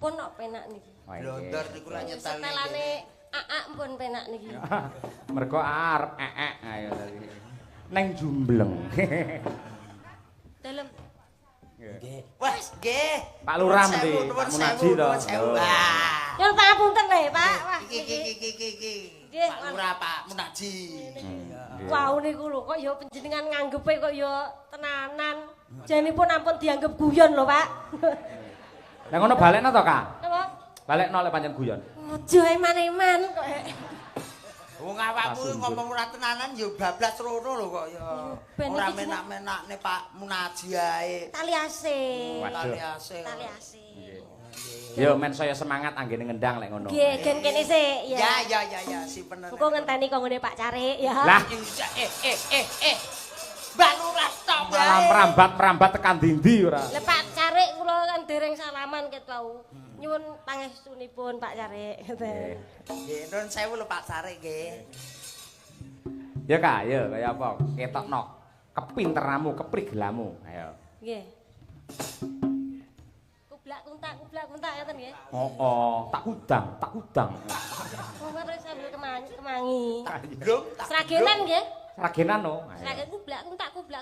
Pun kok penak niki. Blondor niku lak nyetel. Setelane aak pun penak niki. Mergo arep eek ayo tadi. Neng jumbleng. Dalem. Nggih. Wah, nggih. Pak Lurah mesti, Pak Munaji to. Nyuwun pangapunten lho, Pak. Wah, iki iki iki iki. Pak Lurah, Pak Munaji. Wau niku lho kok ya panjenengan nganggepe kok ya tenanan. Janipun ampun dianggep guyon lho, Pak. Lah ngono balekno to, Kak? Napa? Balekno lek pancen guyon. Aja eman-eman kok. Wong awakmu ngomong ora tenanan ya bablas rono lho kok ya. Ora menak-menakne Pak Munaji ae. Tali ase. Tali ase. Tali ase. Yo men saya semangat anggene ngendang lek ngono. Nggih, gen kene sik ya. Ya ya ya ya simpen. Engko ngenteni kok ngene Pak Carik ya. Lah Mbak Lurah stop wae. Malah merambat-merambat tekan dindi ora. Lah Pak Carik kula kan dereng salaman ket wau. Nyuwun pangestunipun Pak Carik. Nggih, nuwun sewu lho Pak Carik nggih. Ya Kak, ya kaya apa? Ketokno kepinteranmu, keprigelamu. Ayo. Nggih. Kublak kuntak ngeten nggih. Heeh, tak udang, tak udang. Wong karo sambil kemangi. Tak Sragenan nggih. Sragenan no. Sragen kublak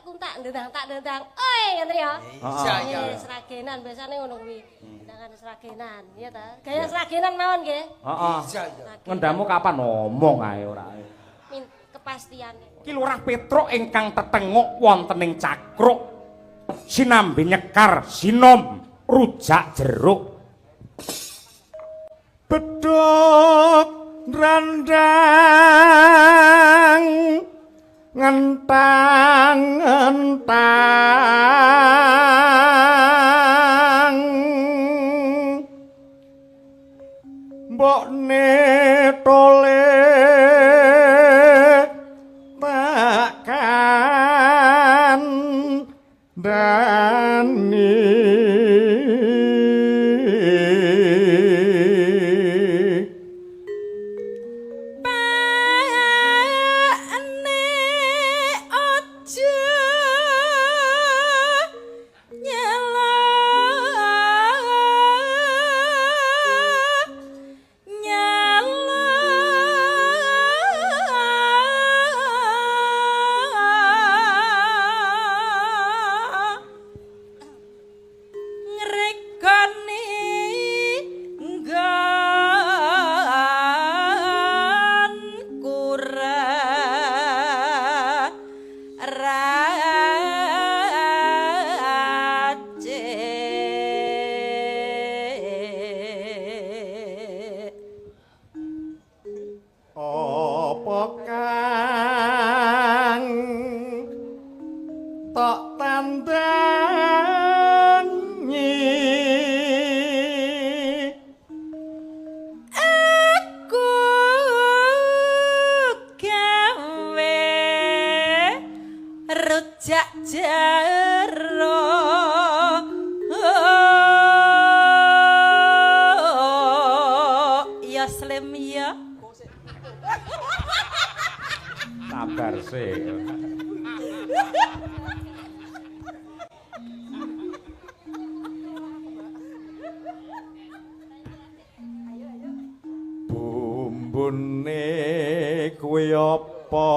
kuntak ndang tak ndang. Oi ngeten ya. Iya iya. Sragenan biasane ngono kuwi. Ndangan sragenan, iya ta? Gaya sragenan mawon nggih. Heeh. Iya iya. Ngendamu kapan ngomong ae ora. Min kepastian. Ki Lurah Petruk ingkang tetenguk wonten ing cakruk sinambi nyekar sinom rujak jeruk. Bedhog randang ngentang ngentang mbokne tole takkan dani. Bumbune kuwi apa?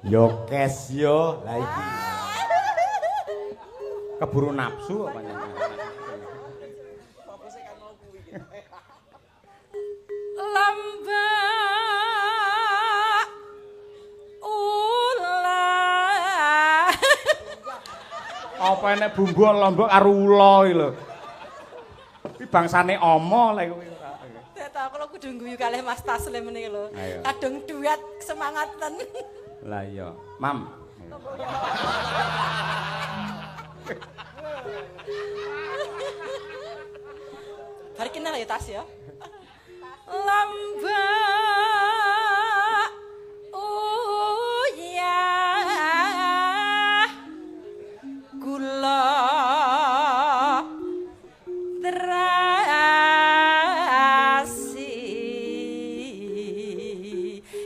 Ya kes ya. Lah iki. Keburu nafsu apa panjenengan? Lambak ulah. Apa enek bumbu lombok karo ula iki lho. Iki bangsane ama lek kuwi ora. Ta kula kudu guyu kalih Mas Taslim niki lho. Kadung duet semangatan. Lah iya, Mam. Bar kenal ya Tas ya. Lambak uyah gula terasi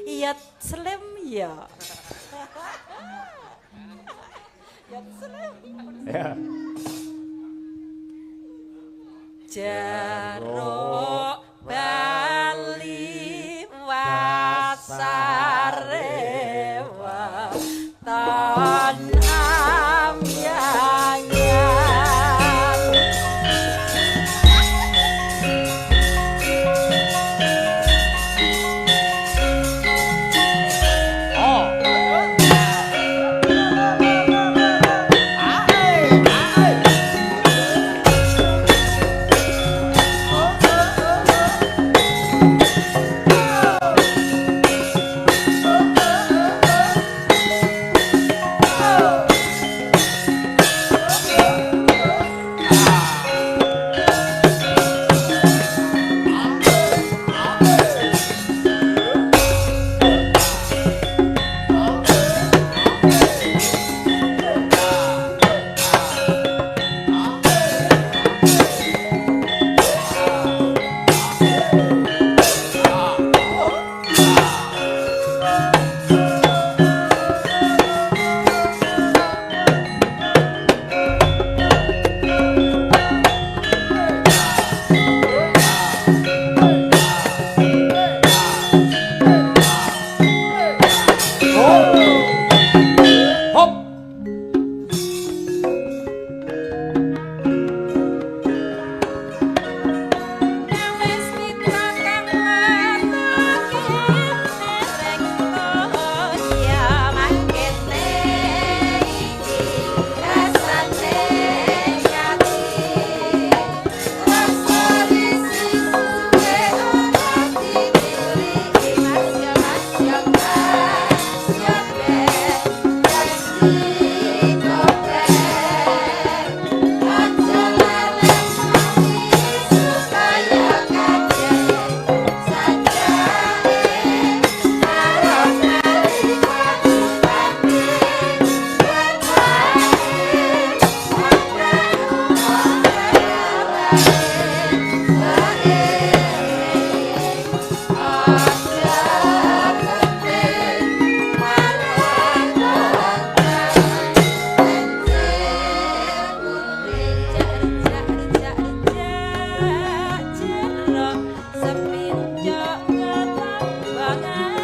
ya slim ya. Ya slim. Ya. Jaruk bali wasarewa ton amyangan. Oh. Hop. Wis mitra kang wetenge dereng toya mangkene iki rasane nyati rasa risi suwe ora ditiliki mas yo mas yo mas yo ben aja lalen supaya kajen sajake karo nalika dibanding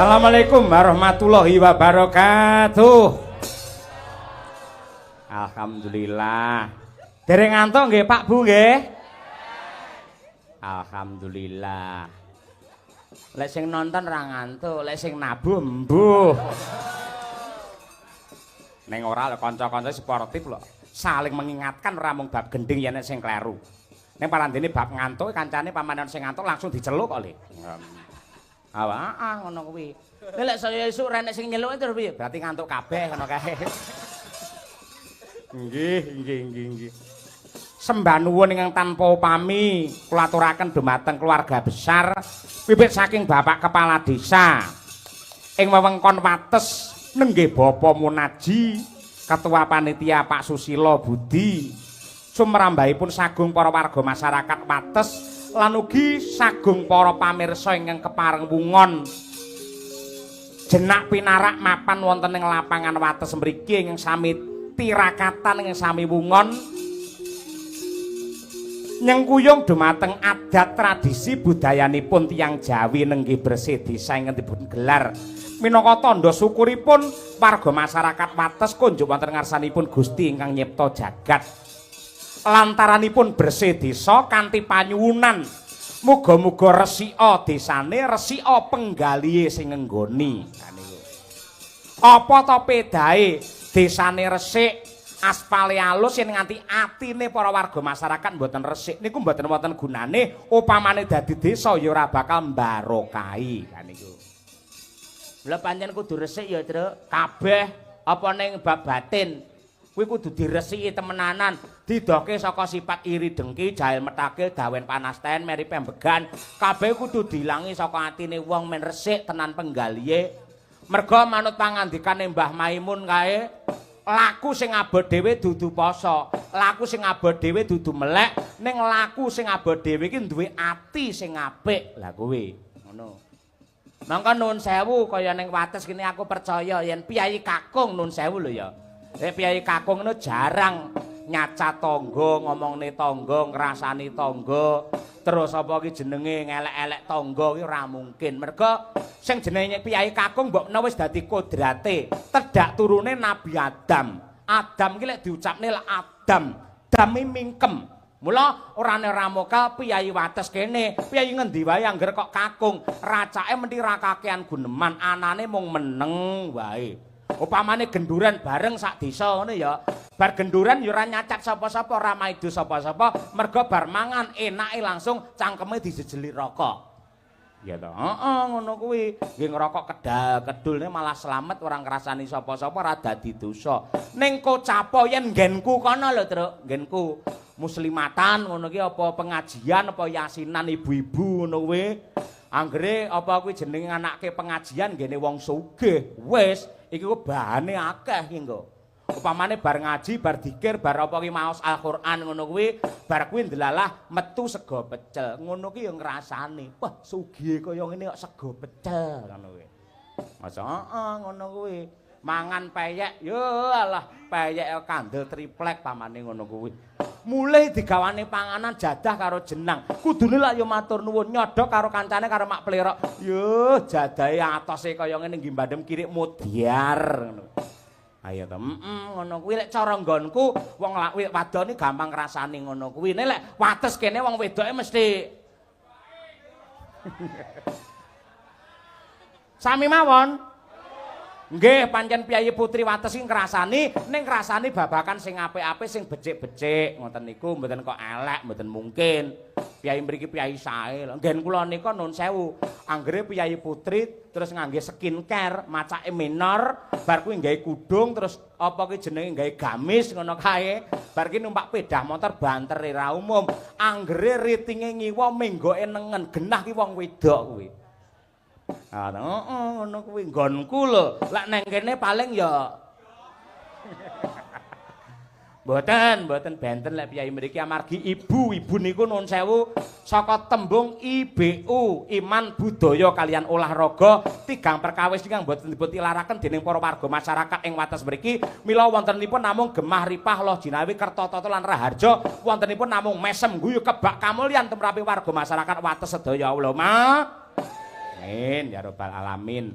Assalamualaikum warahmatullahi wabarakatuh. Alhamdulillah. Dereng ngantuk nggih Pak Bu nggih? Alhamdulillah. Lek sing nonton ra ngantuk, lek sing nabuh embuh. Ning ora lho kanca-kanca sportif lho, saling mengingatkan ora mung bab gending yen sing kleru. Ning parandene bab ngantuk kancane pamanan sing ngantuk langsung diceluk kok le. Ah, ngono kuwi. Lek saya esuk ra enek sing nyeluk terus piye? Berarti ngantuk kabeh ngono kae. Nggih, nggih, nggih, nggih. Sembah nuwun ingkang tanpa upami kula aturaken dumateng keluarga besar wiwit saking Bapak Kepala Desa ing wewengkon Wates nenggih Bapak Munaji, Ketua Panitia Pak Susilo Budi, sumrambahipun sagung para warga masyarakat Wates lan ugi sagung para pamirsa ingkang kepareng wungon jenak pinarak mapan wonten ing lapangan Wates mriki ingkang sami tirakatan ingkang sami wungon nyengkuyung dumateng adat tradisi budayanipun tiyang Jawi nenggih bersih desa ingkang dipun gelar minangka tandha syukuripun warga masyarakat Wates kunjuk wonten ngarsanipun Gusti ingkang nyipta jagat. Lantaranipun bersih desa kanthi panyuwunan muga-muga resika desane resika penggalihe sing ngenggoni. Apa ta pedahe desane resik, Aspale alus yen nganti atine para warga masyarakat mboten resik niku mboten wonten gunane upamane dadi desa ya ora bakal mbarokahi kan niku. Lha pancen kudu resik ya, Truk. Kabeh apa ning bab batin kuwi kudu diresiki temenanan, didohke saka sifat iri dengki, jahil metakil, dawen panasten, meri pembegan, kabeh kudu diilangi saka atine wong men resik tenan penggalihe. Merga manut pangandikane Mbah Maimun kae, laku sing abot dhewe dudu poso, laku sing abot dhewe dudu melek, ning laku sing abot dhewe iki duwe ati sing apik. Lah kuwi ngono. Mangka nuwun sewu kaya ning Wates kene aku percaya yen piyayi kakung nuwun sewu lho ya. Nek piyayi kakung ngono jarang nyacat tangga, ngomongne tangga, ngrasani tangga, terus apa ki jenenge ngelek-elek tangga ki ora mungkin. Merga sing jenenge piyayi kakung mbok menawa wis dadi kodrate, tedhak turune Nabi Adam. Adam ki lek diucapne lek Adam, dami mingkem. Mula orane ramokal piyayi Wates kene, piyayi ngendi wae angger kok kakung, racake mesti ra kakean guneman, anane mung meneng wae. Upamane genduran bareng sak desa ngono ya. Bar genduran ya ora nyacat sapa-sapa, ora maido sapa-sapa, merga bar mangan enake langsung cangkeme dijejeli rokok. Ya to. Heeh, ngono kuwi. Nggih ngrokok kedal-kedulne malah slamet ora ngrasani sapa-sapa, ora dadi dosa. Ning kocapo yen nggenku kono lho, Truk, nggenku muslimatan ngono ki apa pengajian apa yasinan ibu-ibu ngono kuwi. Anggere apa kuwi jenenge anake pengajian nggene wong sugih. Wis, iki ku bahane akeh ki engko. Upamane bar ngaji, bar dikir, bar apa ki maos Al-Qur'an ngono kuwi, bar kuwi ndelalah metu sego pecel. Ngono ki ya ngrasani. Wah, sugihe kaya ngene kok sego pecel ngono kuwi. Masa heeh ngono kuwi. Mangan peyek, yo alah, peyek kandel triplek pamane ngono kuwi. Mulih digawane panganan jadah karo jenang. Kudune lak yo matur nuwun nyodok karo kancane karo mak plerok. Yo jadahe atose kaya ngene nggih bandem kirik mudyar ngono. Ayo to, ngono kuwi lek cara nggonku wong wadon iki gampang ngrasani ngono kuwi. Nek lek Wates kene wong wedoke mesti sami mawon. Nggih, pancen piyayi putri Wates iki ngrasani, ning ngrasani babakan sing apik-apik, sing becik-becik ngoten niku mboten kok elek, mboten mungkin. Piyayi mriki piyayi sae lho. Nggen kula nika nun sewu, anggere piyayi putri terus ngangge skincare, macake minor, bar kuwi nggawe kudung terus apa ki jenenge nggawe gamis ngono kae. Bar ki numpak pedah motor bantere ra umum. Anggere ritinge ngiwa menggoke nengen, genah ki wong wedok kuwi. Ah, heeh ngono kuwi nggonku lho. Lek nang kene paling ya mboten, mboten benten lek piyayi mriki amargi ibu-ibu niku nuwun sewu saka tembung IBU, iman budaya kalian olahraga, tigang perkawis ingkang mboten dipun tilaraken dening para warga masyarakat ing Wates mriki. Mila wontenipun namung gemah ripah loh jinawi kerta tata lan raharja, wontenipun namung mesem guyu kebak kamulyan tumrapi warga masyarakat Wates sedaya. Allahumma amin ya rabbal alamin.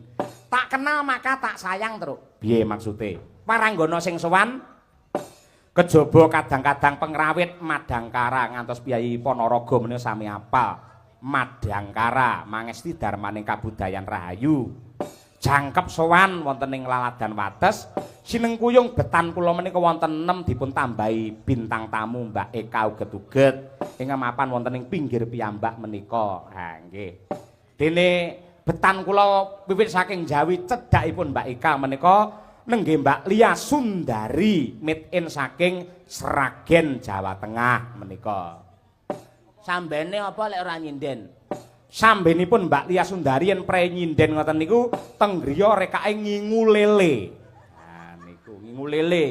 Tak kenal maka tak sayang, Truk. Piye maksude? Waranggana sing sowan kejaba kadang-kadang pengrawit Madangkara ngantos piyayi Ponorogo menika sami apal. Madangkara mangesti darmaning kabudayan rahayu. Jangkep sowan wonten ing laladan Wates, sinengkuyung betan kula menika wonten 6 dipun tambahi bintang tamu Mbak Eka uget-uget ingkang mapan wonten ing pinggir piyambak menika. Ha nggih. Dene betan kula wiwit saking Jawi cedhakipun Mbak Eka menika nenggih Mbak Lia Sundari made in saking Sragen Jawa Tengah menika. Sambene apa lek ora nyinden? Sambenipun Mbak Lia Sundari yen pre nyinden ngoten niku teng griya rekake ngingu lele. Nah niku ngingu lele.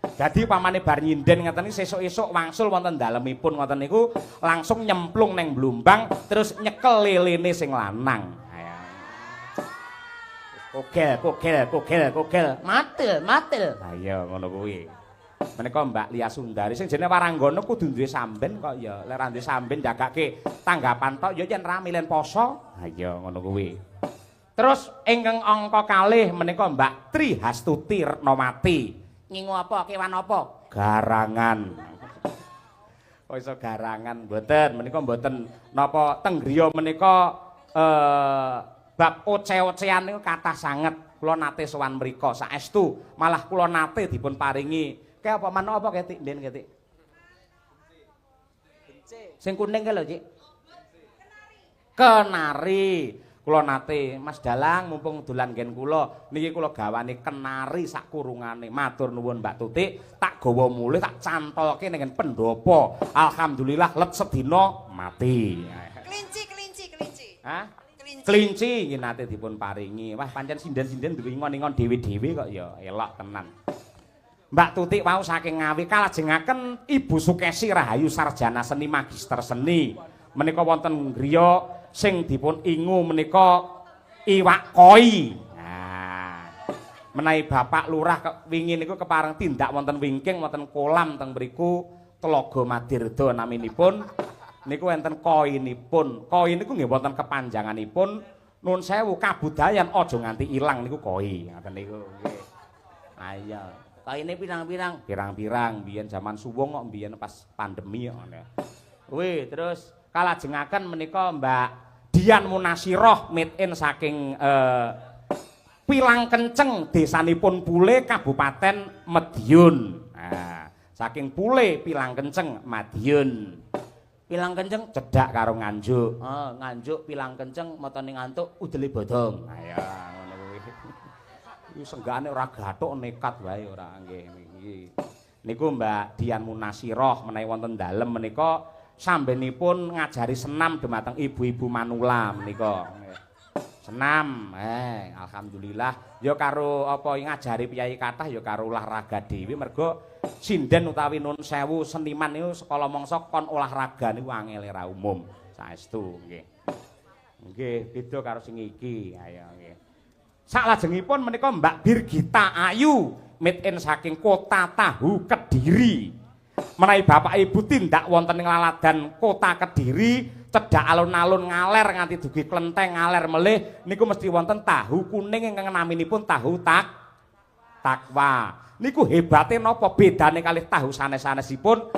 Dadi pamane bar nyinden ngoten niku sesuk-esuk wangsul wonten dalemipun ngoten niku langsung nyemplung neng blumbang terus nyekel lelene sing lanang. Kogel, kogel, kogel, kogel. Matil, matil. Lah iya ngono kuwi. Menika Mbak Lia Sundari sing jenenge waranggana kudu duwe samben kok ya. Lek ra duwe samben jagake tanggapan tok ya yen rame len poso. Ha iya ngono kuwi. Terus ingkang angka kalih menika Mbak Tri Hastuti Retnowati. Ngingu apa? Kewan apa? Garangan. Kok iso garangan mboten? Menika mboten napa teng griya menika bab oce-ocean niku kathah sanget. Kula nate sowan mriku saestu, malah kula nate dipun paringi Ke apa manuk apa ketik den ketik? Sing kuning ke lho, Cik. Kenari. Kula nate Mas Dalang mumpung dolan nggen kula niki kula gawane kenari sak kurungane. Matur nuwun Mbak Tutik, tak gawa mulih tak cantolke ning pendopo. Alhamdulillah let sedina mati. Kelinci, kelinci, kelinci. Hah? Kelinci. Kelinci nggih nate dipun paringi. Wah, pancen sinden-sinden duwe ingon-ingon dhewe-dhewe kok ya elok tenan. Mbak Tutik wau saking Ngawi kalajengaken Ibu Sukesi Rahayu sarjana seni magister seni. Menika wonten griya sing dipun ingu menika iwak koi. Nah, menawi Bapak Lurah wingi niku kepareng tindak wonten wingking wonten kolam teng mriku Telaga Madirda naminipun niku wonten koinipun. Koi niku nggih wonten kepanjanganipun nun sewu kabudayan aja nganti ilang niku koi. Ngoten niku nggih. Ayo. Koine pirang-pirang? Pirang-pirang biyen jaman suwung kok biyen pas pandemi kok ngono. Kuwi terus kalajengaken menika Mbak Dian Munasiroh made in saking Pilang Kenceng desanipun Pule Kabupaten Madiun. Nah, saking Pule Pilang Kenceng Madiun. Pilang Kenceng cedhak karo Nganjuk. Oh, Nganjuk Pilang Kenceng matane ngantuk udele bodong. Ayo ngono kuwi. Iki senggane ora gathuk nekat wae ora nggih iki. Niku Mbak Dian Munasiroh menawi wonten dalem menika sambenipun ngajari senam dumateng ibu-ibu manula menika. Senam, alhamdulillah ya karo apa ngajari piyayi kathah ya karo olahraga dhewe mergo sinden utawi nun sewu seniman niku sekala mangsa kon olahraga niku angele ra umum saestu nggih. Nggih, beda karo sing iki. Ayo nggih. Saklajengipun menika Mbak Birgita Ayu made in saking Kota Tahu Kediri. Menawi Bapak Ibu tindak wonten ing laladan Kota Kediri, cedhak alun-alun ngaler nganti dugi Klenteng ngaler melih niku mesti wonten tahu kuning ingkang naminipun tahu takwa. Niku hebate napa bedane kalih tahu sanes-sanesipun?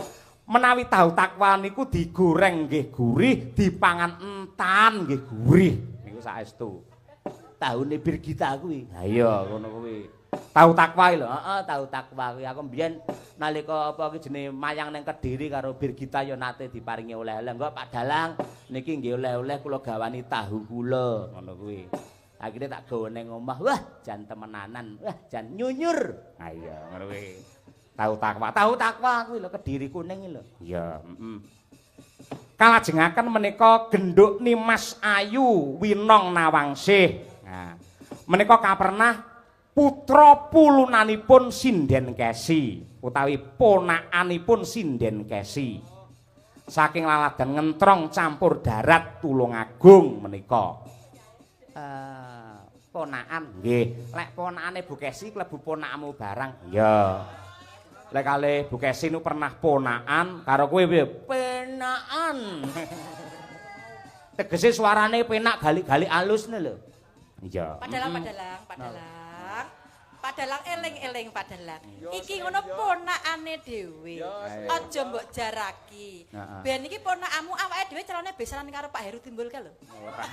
Menawi tahu takwa niku digoreng nggih gurih, dipangan entan nggih gurih. Niku saestu. Tahune Birgita kuwi. Ha iya ngono kuwi. Tahu takwa lho, heeh, tahu takwa kuwi. Aku mbiyen nalika apa ki jenenge mayang ning Kediri karo Birgita ya nate diparingi oleh-oleh. Engko Pak Dalang niki nggih oleh-oleh kula gawani tahu kula ngono kuwi. Akhire tak gawa ning omah. Wah, jan temenanan. Wah, jan nyunyur. Ha iya ngono kuwi. Tahu takwa. Tahu takwa kuwi lho Kediri kuning lho. Iya, heeh. Kalajengaken menika Genduk Nimas Ayu Winong Nawangsih. Nah, menika kapernah putra pulunanipun Sinden Kesi utawi ponakanipun Sinden Kesi. Saking laladan Ngentrong campur darat Tulungagung menika. Ponakan nggih. Lek ponakane Bu Kesi klebu ponakmu barang. Iya. Lek kalih Bu Kesi nu pernah ponakan karo kowe piye? Penakan. Tegese suarane penak galik-galik alus lho. Iya. Padalang, padalang, padalang. Padalang eling-eling padalang. Iki ngono ponakane dhewe. Aja mbok jaraki. Ben iki ponakanmu awake dhewe calone besaran karo Pak Heru Timbul kae lho. Ora.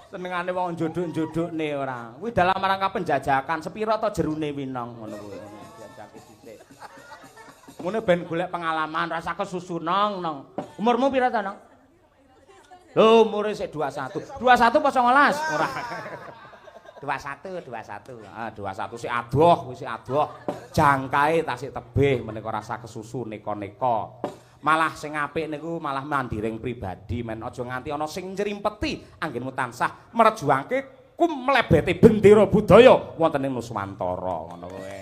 Senengane wong njodhok-njodhokne ora. Kuwi dalam rangka penjajakan sepira to jerune Winong ngono kuwi. Jajake sithik. Ngono ben golek pengalaman rasa kesusu nong nong. Umurmu pira to, Nong? Lho, umure sik 21. 21 apa 19? Ora. 21, 21. Ah, 21 sik adoh, kuwi sik adoh. Jangkae tasik tebih menika rasa kesusu neka-neka. Malah sing apik niku malah mandiring pribadi men aja nganti ana sing nyrimpeti anggenmu tansah merjuangke kum mlebete bendera budaya wonten ing Nuswantara ngono kuwi.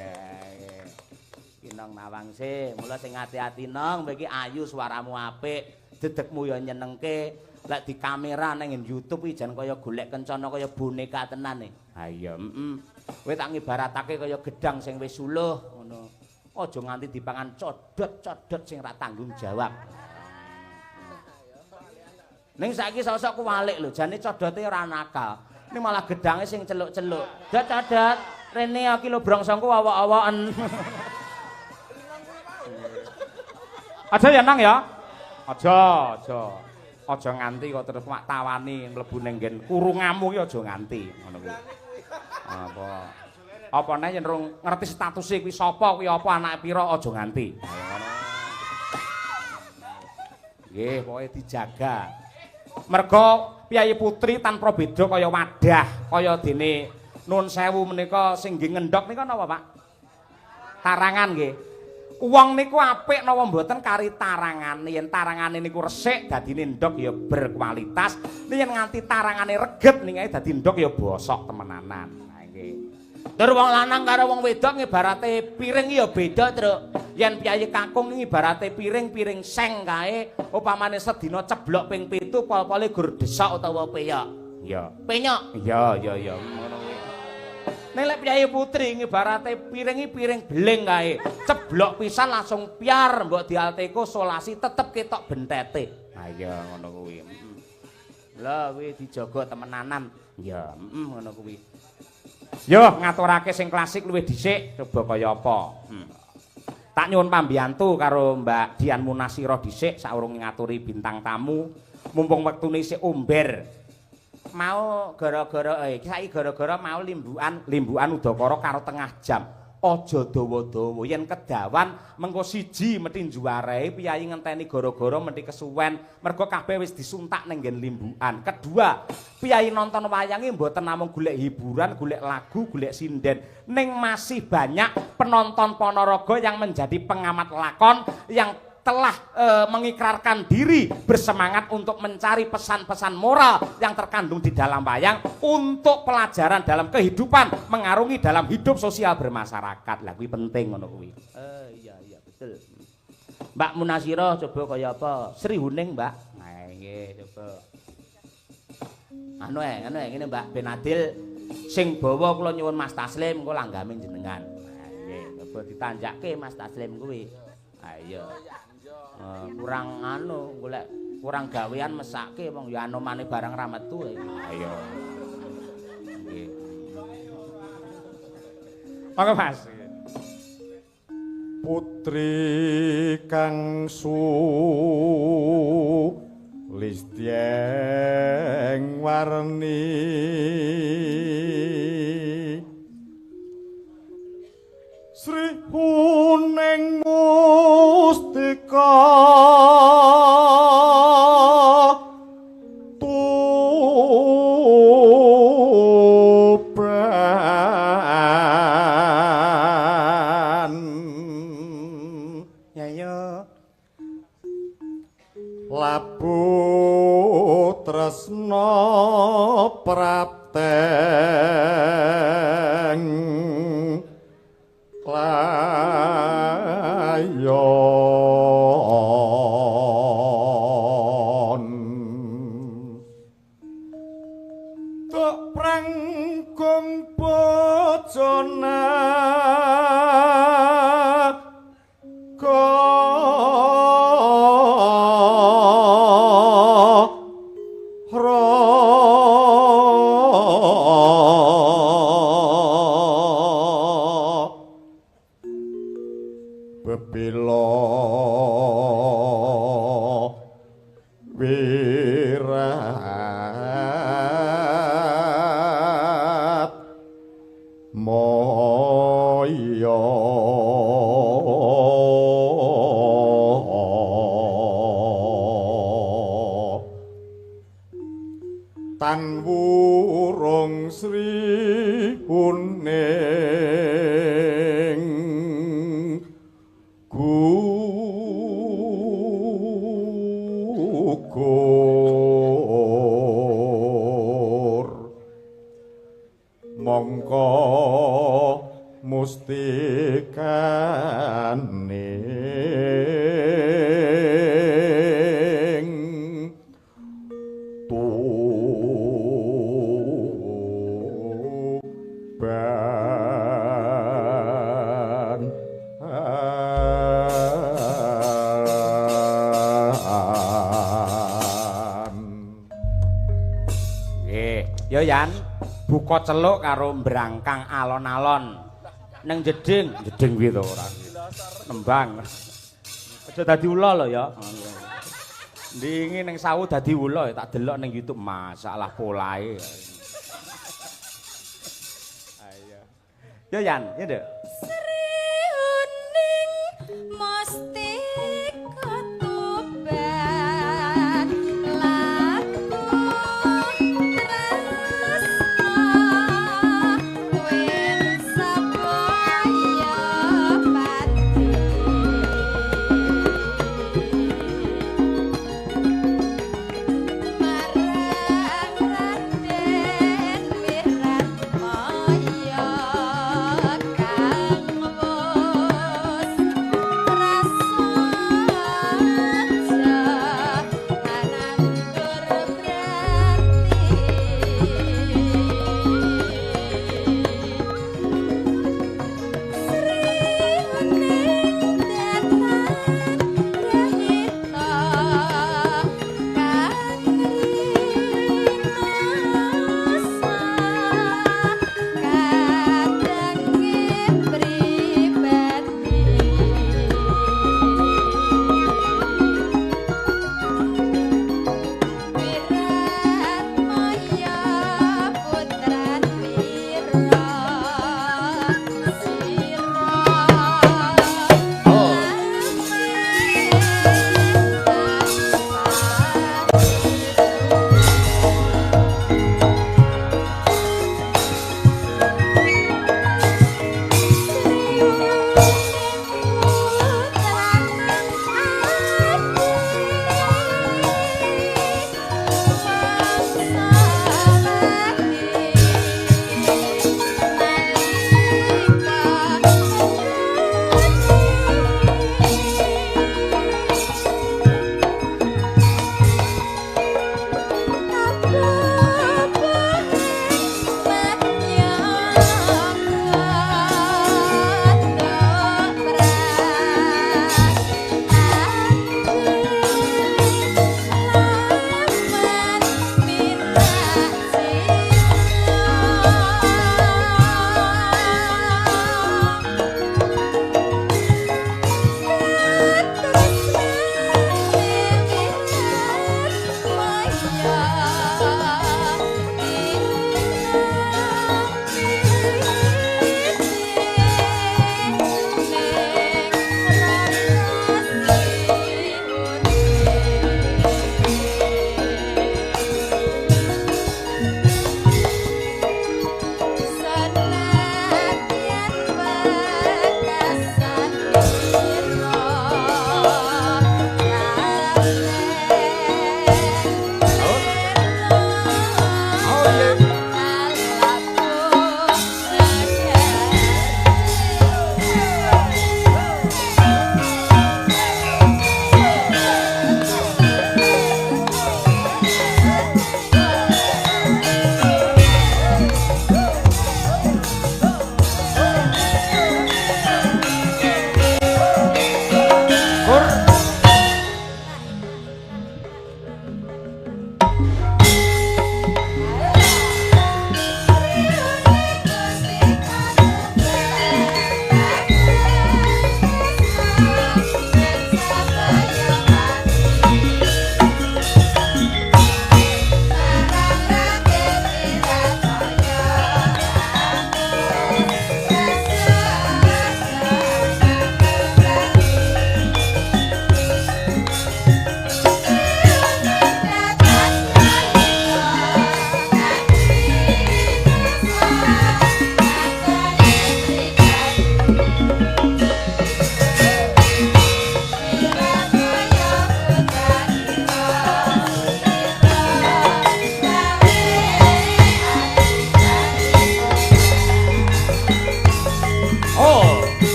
Kinong Nawangse, mula sing ati-ati nong, kowe iki ayu suaramu apik, dedekmu ya nyenengke. Lek di kamera nang YouTube iki jan kaya golek kencana kaya boneka tenan e. Ha iya, heeh. Kowe tak ngibaratake kaya gedang sing wis suluh ngono. Aja nganti dipangan codot-codot sing ra tanggung jawab. Ning saiki sosok kuwalik lho, jane codote ora nakal. Ning malah gedange sing celuk-celuk. Dot-dot, rene iki lho brongsongku awak-awaken. Aja ya Nang ya. Aja, aja. Aja nganti kok terus mak tawani mlebu ning nggen kurungamu ki aja nganti ngono kuwi. Apa? Apa neh yen rung ngerti statuse kuwi sapa, kuwi apa, anake pira, aja nganti. Nggih, pokoke dijaga. Merga piyayi putri tanpa beda kaya wadah, kaya dene nun sewu menika sing nggih ngendhog nika napa, Pak? Tarangan nggih. Wong niku apik napa mboten kari tarangane. Yen tarangane niku resik dadine ndhog ya berkualitas, yen nganti tarangane reget niki dadi ndhog ya bosok temenanan. Nah nggih. Tur wong lanang karo wong wedok ngibarate piring ya beda, Truk. Yen piyayi kakung ngibarate piring-piring seng kae, upamane sedina ceblok ping 7 pol-pole gur desok utawa peyok. Iya. Penyok. Iya, iya, iya. Ngono kuwi. Nek lek piyayi putri ngibarate piring iki piring beling kae, ceblok pisan langsung piar mbok dialteko solasi tetep ketok bentete. Ha iya ngono kuwi. Lha kuwi dijaga temenanan. Iya, ngono kuwi. Yo ngaturake sing klasik luwih dhisik, coba kaya apa. Tak nyuwun pambiyantu karo Mbak Dian Munasira dhisik saurunge ngaturi bintang tamu, mumpung wektune isih omber. Mau gara-gara saiki gara-gara mau limbukan, limbukan udakara karo tengah jam. Aja dawa-dawa, yen kedawan mengko siji mesti njuwarehi piyayi ngenteni gara-gara mesti kesuwen, mergo kabeh wis disuntak ning nggen limbukan. Kedua, piyayi nonton wayange mboten namung golek hiburan, golek lagu, golek sinden, ning masih banyak penonton Ponorogo yang menjadi pengamat lakon yang telah mengikrarkan diri bersemangat untuk mencari pesan-pesan moral yang terkandung di dalam wayang untuk pelajaran dalam kehidupan, mengarungi dalam hidup sosial bermasyarakat. Lah kuwi penting ngono kuwi. Iya iya betul. Mbak Munasira coba kaya apa? Sri Huning, Mbak. Nah nggih coba. Anu anu ngene Mbak ben adil sing bawa kula nyuwun Mas Taslim engko langgame jenengan. Nah nggih coba ditanjake Mas Taslim kuwi. Ha iya. Kurang anu golek kurang gawean mesake wong ya anomane barang ra metu. Ayo. Nggih. Monggo Mas. Putri kang sulistyeng warni Sri Huning mustika Tuban. Ya yo. Labuh tresna prapteng layon tok prangkung bojona bebela wirat moyo tan wurung Sri Huning gugur mongko mustikaning Tuban. Nggih, ya Yan, buka celuk karo mbrangkang alon-alon. Neng jeding, jeding kuwi to ora. Nembang. Aja dadi ula lho ya. Ndingi ning sawu dadi ula ya tak delok ning YouTube masalah polahe. Ayo. Ya Yan, ya Nduk. Sri Huning Mustika Tuban laku tresna wen sabaya pati marang Raden Wiratmaya.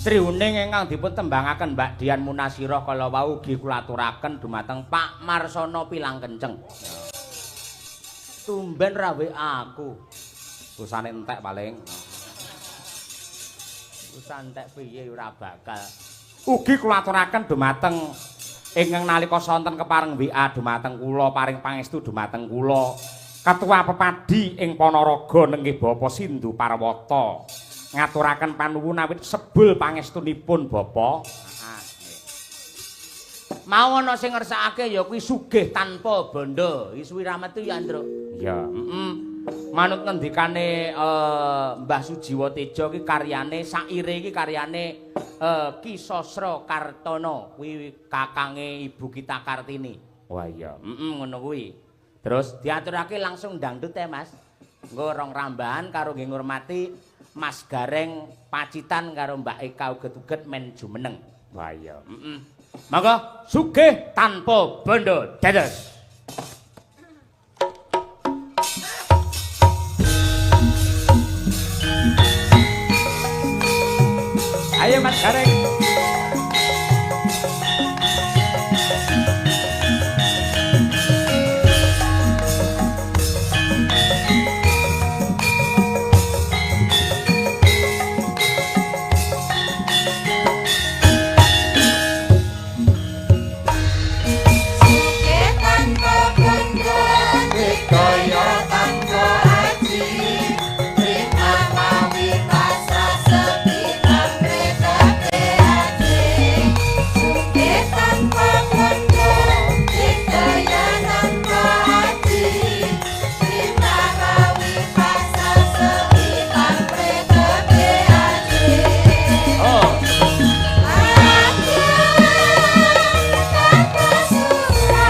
Sri Huning ingkang dipun tembangaken Mbak Dian Munasirah kala wau ugi kula aturaken dumateng Pak Marsono Pilang Kenceng. Tumben ra WA aku. Pulsane entek paling. Pulsa entek piye ora bakal. Ugi kula aturaken dumateng ingkang nalika sonten kepareng WA dumateng kula paring pangestu dumateng kula Ketua Pepadi ing Ponorogo nenggih Bapak Sindu Parwata. Ngaturaken panuwun awit sebul pangestunipun Bapak. Mau ana sing ngersakake ya kuwi sugih tanpa bondo. Iki suwi ra metu ya, Andro. Iya, heeh. Manut ngendikane Mbah Sujiwo Tejo iki karyane saire iki karyane Ki Sosro Kartono, kuwi kakange Ibu Kita Kartini. Wah iya, heeh ngono kuwi. Terus diaturake langsung dangdut ya, Mas. Engko rong rambahan karo nggih ngurmati Mas Gareng Pacitan karo Mbak Eka uget-uget men jumeneng. Wah iya. Heeh. Monggo sugih tanpa bondo dados. Ayo Mas Gareng.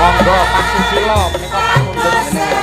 Monggo Pak Susilo menika pamundhut jenengan.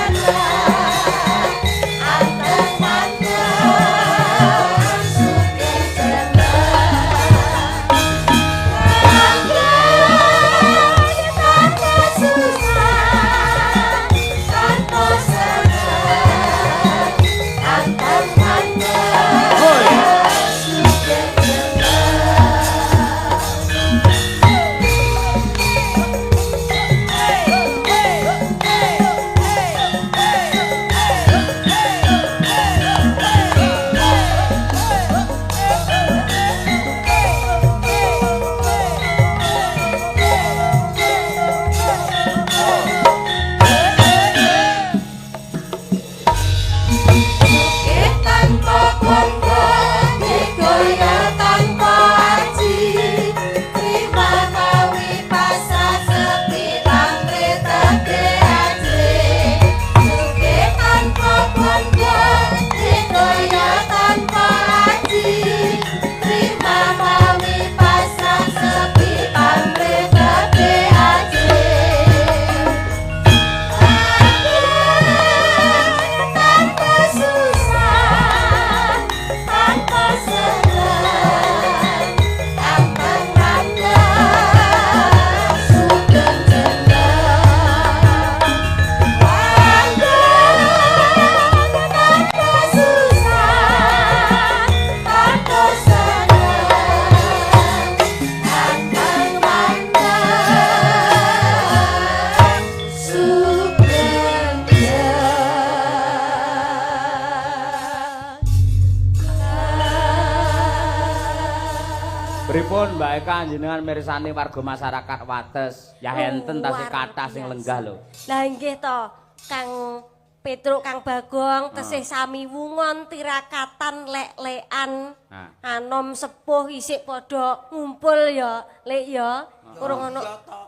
Pripun Mbak Eka jenengan mirsani warga masyarakat Wates? Ya enten tasih kathah sing lenggah lho. Lah nggih to, Kang Petruk, Kang Bagong tesih sami wungon tirakatan lek-lekan. Anom sepuh isik padha ngumpul ya, Lek ya. Urung ono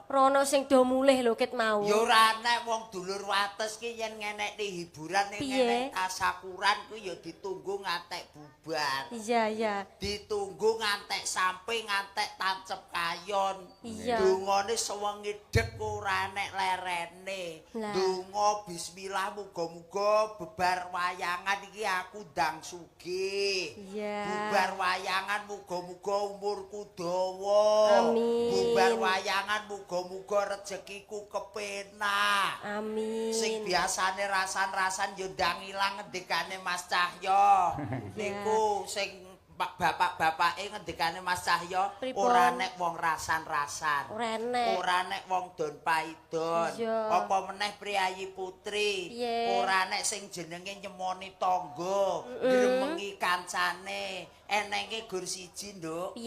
rono sing do mulih lho ket mau. Ya ora enek wong dulur Wates ki yen ngenekne hiburan ning ngenek tasakuran kuwi ya ditunggu ngantek bubar. Iya, iya. Ditunggu ngantek sampe ngantek tancep kayon. Iya. Dungane sewengi dek ora enek lerene. Donga bismillah muga-muga bebar wayangan iki aku ndang sugih. Iya. Bubar wayangan muga-muga umurku dawa. Amin. Bubar wayangan muga-muga rezekiku kepenak. Amin. Sing biasane rasan-rasan yo ndang ilang ngendikane Mas Cahyo. Niku sing Bapak-bapake ngendikane Mas Cahyo ora nek wong rasan-rasan. Ora enek. Ora nek wong don paidon. Apa meneh priayi putri. Ora nek sing jenenge nyemoni tangga, gremengi kancane. Enenge gur siji, Nduk.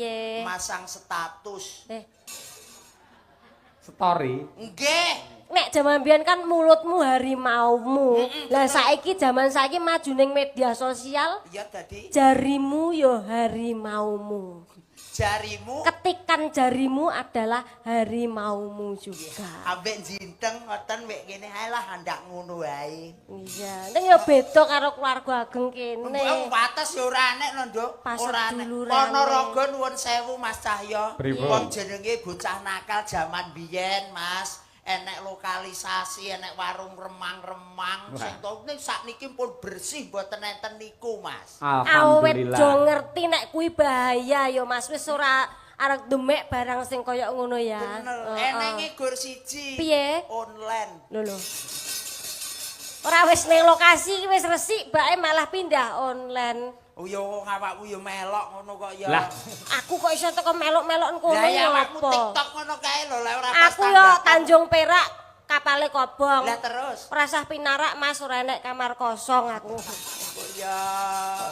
Masang status. Story. Nggih. Nek jaman biyen kan mulutmu harimaumu. Lah saiki jaman saiki maju ning media sosial. Iya dadi jarimu ya harimaumu. Jarimu, ketikan jarimu adalah harimaumu juga. Ambek jinteng ngoten wek kene ae lah andak ngono wae. Iya, ning ya beda karo keluarga ageng kene. Wong Wates ya ora enek lho, Nduk. Ora enek. Ponorogo nuwun sewu Mas Cahyo. Wong jenenge bocah nakal jaman biyen, Mas. Enek lokalisasi, enek warung remang-remang sing to ning sakniki pun bersih mboten enten niku, Mas. Alhamdulillah. Awet jo ngerti nek kuwi bahaya ya, Mas. Wis ora arep demek barang sing kaya ngono ya. Bener. Enenge gur siji. Piye? Online. Lho lho. Ora wis ning lokasi wis resik bae malah pindah online. Oh ya wong awakmu ya melok ngono kok ya. Lah, aku kok iso teko melok-melok kono ya awakmu TikTok ngono kae lho, lek ora pas. Aku ya Tanjung Perak kapale kobong. Lah terus ora sah pinarak Mas, ora enek kamar kosong aku. Oh ya.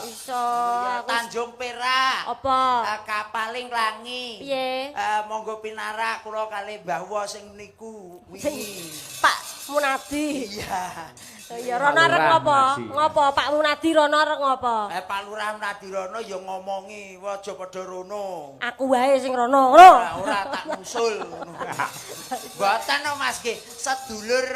Iso ya, Tanjung Perak. Apa? Kapale nglangi. Piye? Monggo pinarak kula kalih Mbah Wo sing niku wingi. Pak Munadi. Iya. Ya rono arep ngopo? Ngopo Pak Munadi rono arep ngopo? Pak Lurah Munadi rono ya ngomongi, aja padha rono. Aku wae sing rono, ngono. Ora tak ngusul ngono. Mboten no Mas nggih, sedulur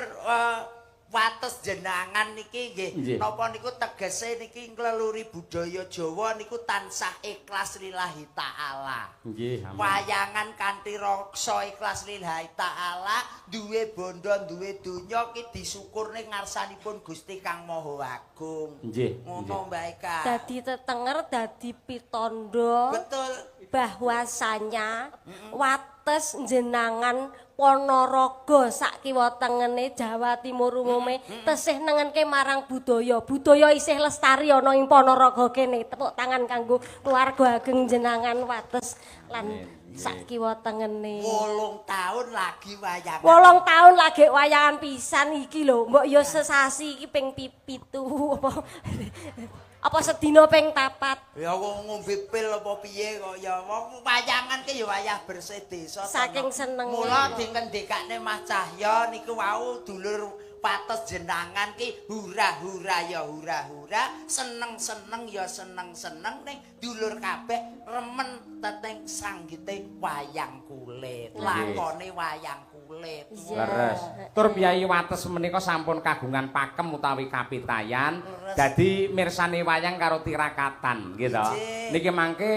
Wates jenangan niki nggih. Napa niku tegese niki ngleluri budaya Jawa niku tansah ikhlas lillahi taala. Nggih, amin. Wayangan kanthi rasa ikhlas lillahi taala, duwe bondo, duwe donya ki disyukurne ngarsanipun Gusti Kang Maha Agung. Nggih. Ngono Mbak Eka. Dadi tetenger, dadi pitondo. Betul. Bahwasanya Wates jenangan Ponorogo sak kiwa tengene Jawa Timur umume tesih nengenke marang budaya. Budaya isih lestari ana ing Ponorogo kene. Tepuk tangan kanggo keluarga ageng jenangan Wates lan sak kiwa tengene. 8 tahun lagi wayangan. 8 tahun lagi wayangan pisan iki lho. Mbok ya sesasi iki ping 7 apa. Apa sedina ping 4? Ya wong ngombe pil apa piye kok ya wong wayangan ki ya wayah bersih desa. Saking senenge. Mula dingendikane Mas Cahyo niku wau dulur Wates jenangan ki hura-hura ya hura-hura, seneng-seneng ya seneng-seneng ning dulur kabeh remen teteng sanggite wayang kulit. Lakone wayang kulit. Leres. Tur piyayi Wates menika sampun kagungan pakem utawi kapitayan. Dadi mirsani wayang karo tirakatan nggih to. Niki mangke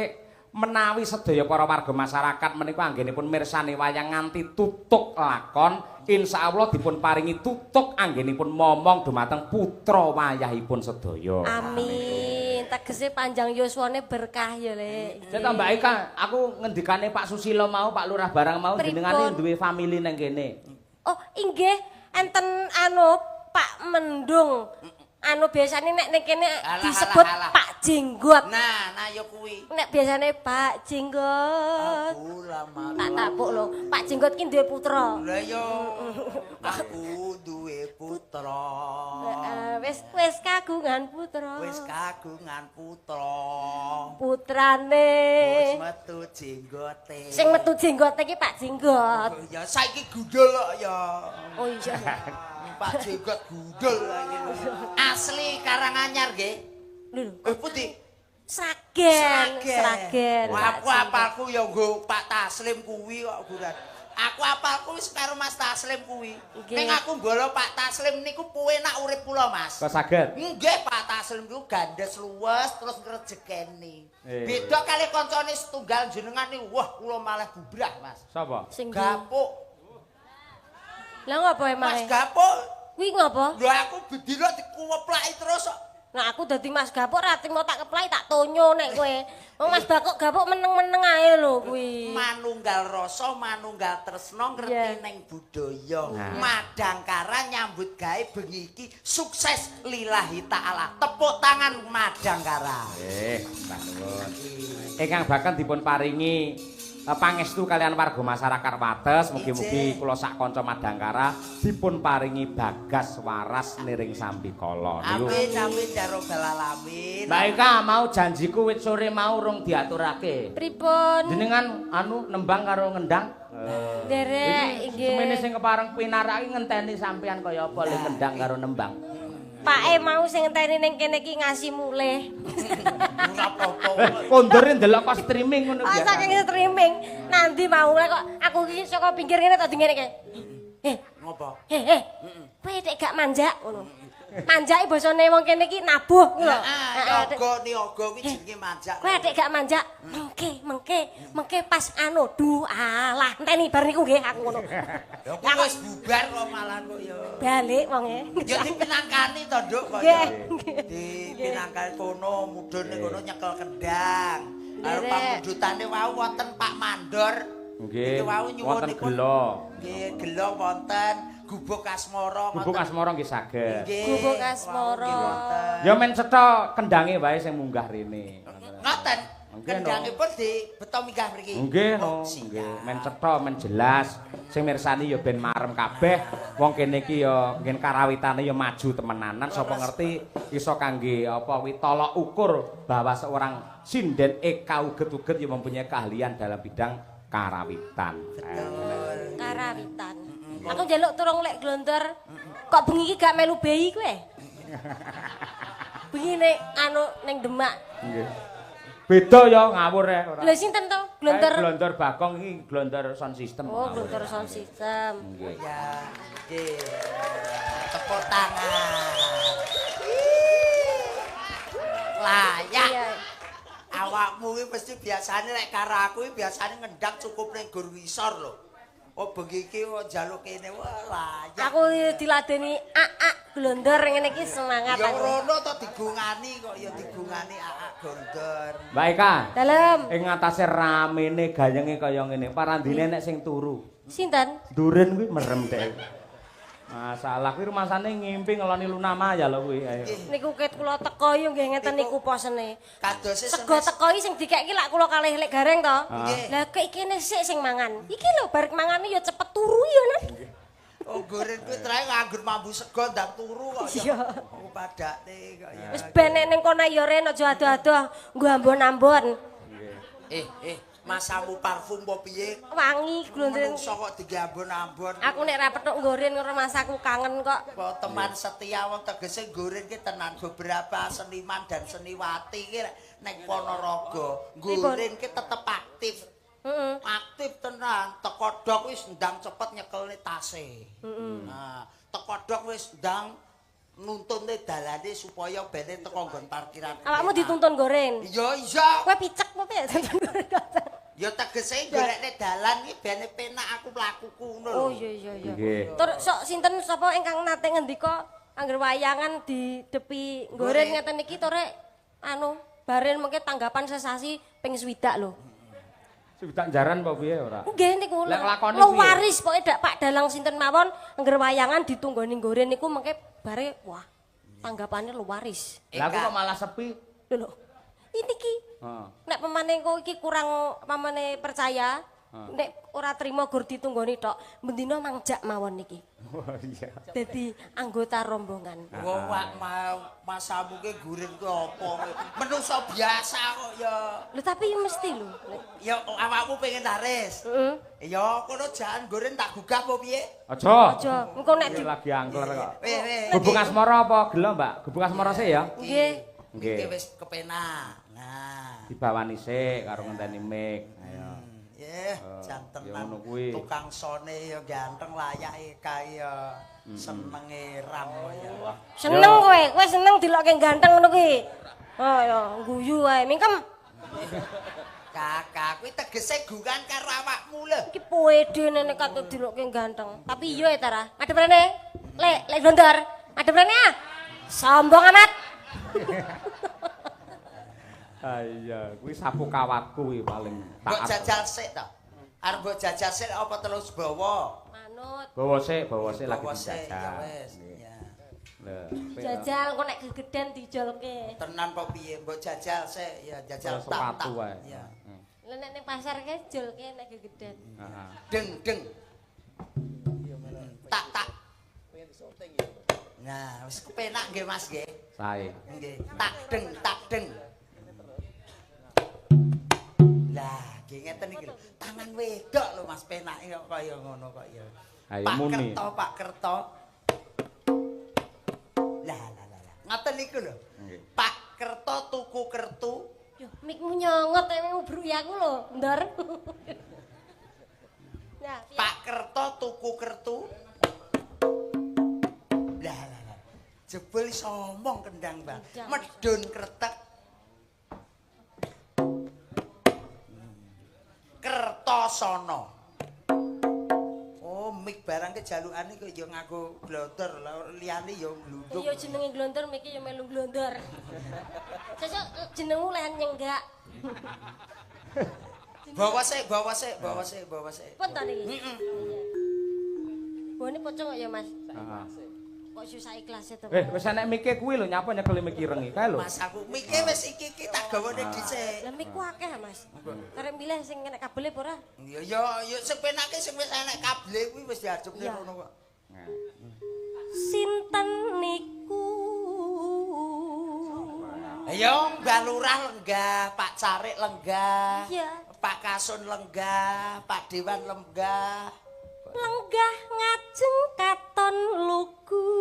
menawi sedaya para warga masyarakat menika anggenipun mirsani wayang nganti tutuk lakon, insyaallah dipun paringi tutuk anggenipun momong dumateng putra wayahipun sedaya. Amin. Tegese panjang yuswane berkah ya, Lek. Cek Mbak Eka, aku ngendikane Pak Susilo mau, Pak Lurah barang mau jenengane duwe famili nang kene. Oh, inggih, enten anu Pak Mendung. Anu biasane nek ning kene disebut alah. Pak Jenggot. Nah, nah ya kuwi. Nek biasane Pak Jenggot. Aku lama. Tak tapuk lho. Pak Jenggot ki duwe putra. Lah ya aku duwe putra. Heeh, wis kagungan putra. Wis kagungan putra. Putrane. Wis metu jenggote. Sing metu jenggote ki Pak Jenggot. Oh ya saiki gundul kok ya. Oh iya. Pak Jenggot gundul iki. Asli Karanganyar nggih. Lho. Pundi? Sragen, Sragen. Wah, aku apalku ya nggo Pak Taslim kuwi kok guran. Aku apalku wis karo Mas Taslim kuwi. Ning aku mbala Pak Taslim niku penak urip kula, Mas. Kok saged? Nggih, Pak Taslim niku gandes luwes terus ngrejekeni. Beda kali kancane setunggal jenengan niku, wah kula malah bubrah, Mas. Sapa? Gapuk. Lah ngopo emang? Mas Gapuk. Kuwi ngopo? Lho aku bedino dikuweplaki terus kok. Nah aku dadi Mas Gapuk ra trimo tak keplai tak tonyo nek kowe. Wong Mas Bakuk Gapuk meneng-meneng ae lho kuwi. Manunggal rasa, manunggal tresna ngerti ning budaya. Nah. Madangkara nyambut gawe bengi iki sukses lillahi taala. Tepuk tangan Madangkara. Mbah nuwun. Ingkang bahkan dipun paringi pangestu kalian warga masyarakat Wates, mugi-mugi kula sak kanca Madangkara dipun paringi bagas waras niring sambikala. Niku. Amin amin ya robbal alamin. Mbak Eka mau janjiku wit sore mau rung diaturake. Pripun? Jenengan anu nembang karo ngendang? Nderek nggih. Semene sing kepareng pinarak iki ngenteni sampean kaya apa le ngendang karo nembang. Pake mau sing ngenteni ning kene iki ngasih mulih. Ora apa-apa. Kondore ndelok kok streaming ngono Oh, saking streaming. Nanti mau lek kok aku iki saka pinggir ngene tak ngene iki. Ngopo? Kowe nek gak manjak ngono. Manjake basane wong kene iki nabuh ngono lho. Heeh, yoga niyaga kuwi jenenge manjak. Kowe nek gak manjak, mengke pas anu du alah enteni bar niku nggih aku ngono. Ya kuwi wis bubar kok malah kok ya. Balik wonge. Ya dipinangkani to, Nduk kok ya. Dipinangkani kono mudhun ning kono nyekel kendang. Karo pamundhutane wau wonten Pak Mandor. Nggih. Niki wau Wonten nyuwunipun gela. Nggih, gela wonten Gubuk Asmara. Gubuk Asmara nggih saged. Gubuk Asmara. Ya men cetha kendange wae sing munggah rene. Ngoten. Kendangipun dibeto minggah mriki. Nggih no, nggih. Men cetha men jelas. Sing mirsani ya ben marem kabeh. Wong kene iki ya ngen karawitane ya maju temenanan. Sapa ngerti iso kangge apa kuwi tolok ukur bahwa seorang sinden Eka uget-uget ya mempunyai keahlian dalam bidang karawitan. Betul. Karawitan. Aku njaluk turung lek glondor. Kok bengi iki gak melu bayi kowe? Bengi nek anu ning Demak. Nggih. Beda ya ngawur ya ora. Lha sinten to? Glondor. Glondor Bagong iki glondor sound system. Oh, glondor sound system. Nggih. Ya, nggih. Tepuk tangan. Layak. Iya. Awakmu iki mesti biasane nek karo aku iki biasane ngendang cukup ning gor ngisor lho. Oh bengi iki kok njaluk kene wah layak. Aku diladeni ak glondor ngene iki semangat Ya aku. rono to digungani kok ya digungani ak glondor. Mbak Eka. Dalem. Ing ngatasé ramene gayenge kaya ngene, parandine nek sing turu. Sinten? Duren kuwi merem dhek. Masalah kuwi rumasane ngimpi ngeloni Luna Maya lho kuwi. Ayo. Niku ket kula teko yo nggih ngeten niku posene. Kadose Sego teko iki sing dikek iki lak kula kalih lek gareng to. Nggih. Lah kok iki sik sing mangan. Iki lho bar mangane ya cepet turu ya Nan. Oh goren kuwi trae nganggur mambu sego ndang turu kok ya. Iya. Aku padakne kok ya. Wis ben nek ning kono ya Ren aja adoh-adoh nggo ambon-ambon. Masamu parfum apa piye? Wangi glondren. Menungso kok diambon-ambon. Aku nek ra petuk nggoren karo masaku kangen kok. Apa teman setia wong tegese nggoren ki tenan beberapa seniman dan seniwati ki nek Ponorogo nggoren ki tetep aktif. Heeh. Aktif tenan, teko dok wis ndang cepet nyekelne tase. Nah, teko dok wis ndang nuntunne dalane supaya bene teko nggon parkiran. Awakmu dituntun goren. Iya iya. Kowe picek apa piye dituntun goren? Ya tegese golekne dalan iki bene penak aku mlakuku ngono lho. Oh iya iya iya. Nggih. Tur sok sinten sapa ingkang nate ngendika angger wayangan di depi goren ngeten iki tore anu baren mengke tanggapan sesasi ping 60 lho. Swidak jaran apa piye ora? Nggih niku. Lek lakone piye? Waris pokoke dak Pak Dalang sinten mawon angger wayangan ditunggoni goren niku mengke bare wah tanggapane luwaris. Lah aku kok malah sepi. Lho lho. Ini ki. Heeh. Nek pemane kok iki kurang pamane percaya, nek ora trimo gur ditunggoni tok, bendina mangjak mawon niki. Oh iya. Dadi anggota rombongan. Wong wak masamu ki gurin ku apa? Menungso biasa kok ya. Lho tapi mesti lho. Ya awakmu pengen laris. Heeh. Ya kono jahan gurin tak gugah apa piye? Aja. Aja, engko nek di lagi angler kok. Weh. Gubuk Asmara apa gela, Mbak? Gubuk Asmara sik ya? Nggih. Nggih. Iki wis kepenak. Nah. Dibawani sik karo ngenteni mic. Ayo. Yeh, jan ya tenan. ngono kuwi. Tukang sone ya ganteng layake kae ya senenge ram ya. Seneng kowe, kowe seneng dilokke ganteng ngono kuwi. Oh ya, guyu wae. Mingkem. Kakak kuwi tegese gungan karo awakmu lho. Iki pede nek kate dilokke ganteng. Tapi iya ya Tara. Madhep rene. Lek, lek blondor. Madhep rene ah. Sombong amat. Ah iya, kuwi sapu kawatku kuwi paling Mbok jajal sik to. Arep mbok jajal sik apa terus bawa? Manut. Bawa sik lagi dijajal. Ya wis. Ya. Jajal engko nek gegeden dijolke. Tenan apa piye? Mbok jajal sik ya jajal tak. Ya. Lah nek ning pasar kae jolke nek gegeden. Heeh. Deng deng. Tak tak. Nah, wis kepenak nggih Mas nggih. Sae. Nggih. Tak deng tak deng. Lah, nggih ngeten iki lho. Tangan wedok lho Mas penake kok kaya ngono kok ya. Ayo muni. Pak Kerto, Pak Kerto. Lah lah lah. Ngoten niku lho. Nggih. Pak Kerto tuku kertu. Yo, mikmu nyongot nek ngubruki aku lho, Ndor. Nah, Pak Kerto tuku kertu. Lah lah lah. Jebul iso omong kendang, Bang. Medun kretek. Kertosono. Oh, mik barang ke jalukane kok ya nganggo glontor, liyane ya glundung. Iya jenenge glontor, miki ya melu glontor. Sesuk jenengmu lehen nyenggak. Bawa sik, bawa sik, bawa sik, bawa sik. Pun to niki. Heeh. Bone pocong kok ya, Mas. Heeh. Kok susah ikhlas to. Wis enek mike kuwi lho, nyapa nyekeli mik ireng iki kae lho. Mas aku mike wis iki iki tak gawane dhisik. Lah mikku akeh, Mas. Karep milih sing enek kabele apa ora? Ya ya ya sing penake sing wis enek kabele kuwi wis diajupne ngono kok. Sinten niku? Ayo Mbah Lurah lenggah, Pak Carik lenggah. Iya. Pak Kasun lenggah, Pak Dewan lenggah. Lenggah ngajeng katon lugu.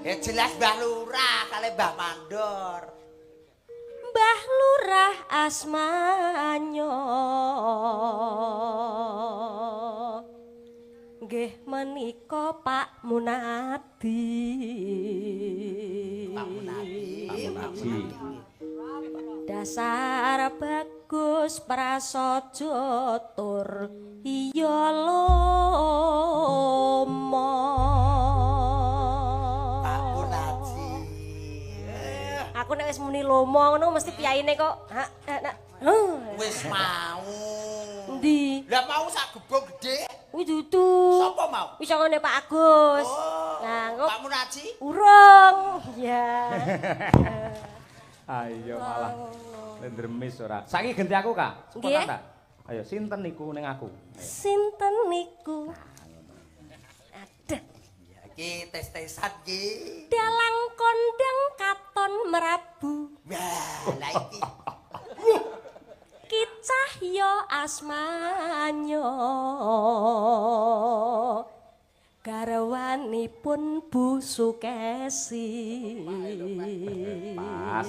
Ya jelas Mbah Lurah kali Mbah Mandor. Mbah Lurah asmanyo. Nggih menika Pak Munadi. Pak Munadi. Pak Munadi. Dasar bagus prasaja tur iya lomo. Pak Munadi. Aku nek wis muni lomo ngono mesti piyaine kok. Wis mau. Endi? Lah mau sak gebong gedhe. Kuwi dudu. Sapa mau? Wis ngene Pak Agus. Oh. Lah engko Pak Munadi urung. Ya. Ayo malah ndremis ora. Saiki genti aku, Kak. Nggih. Ta? Ayo sinten niku ning aku? Sinten niku? Aduh. Ya iki tes-tesan iki. Dalang kondang katon merabu. Wah, lah iki. Ki Cahya asmanyo. Garwanipun Bu Sukesi. Pas.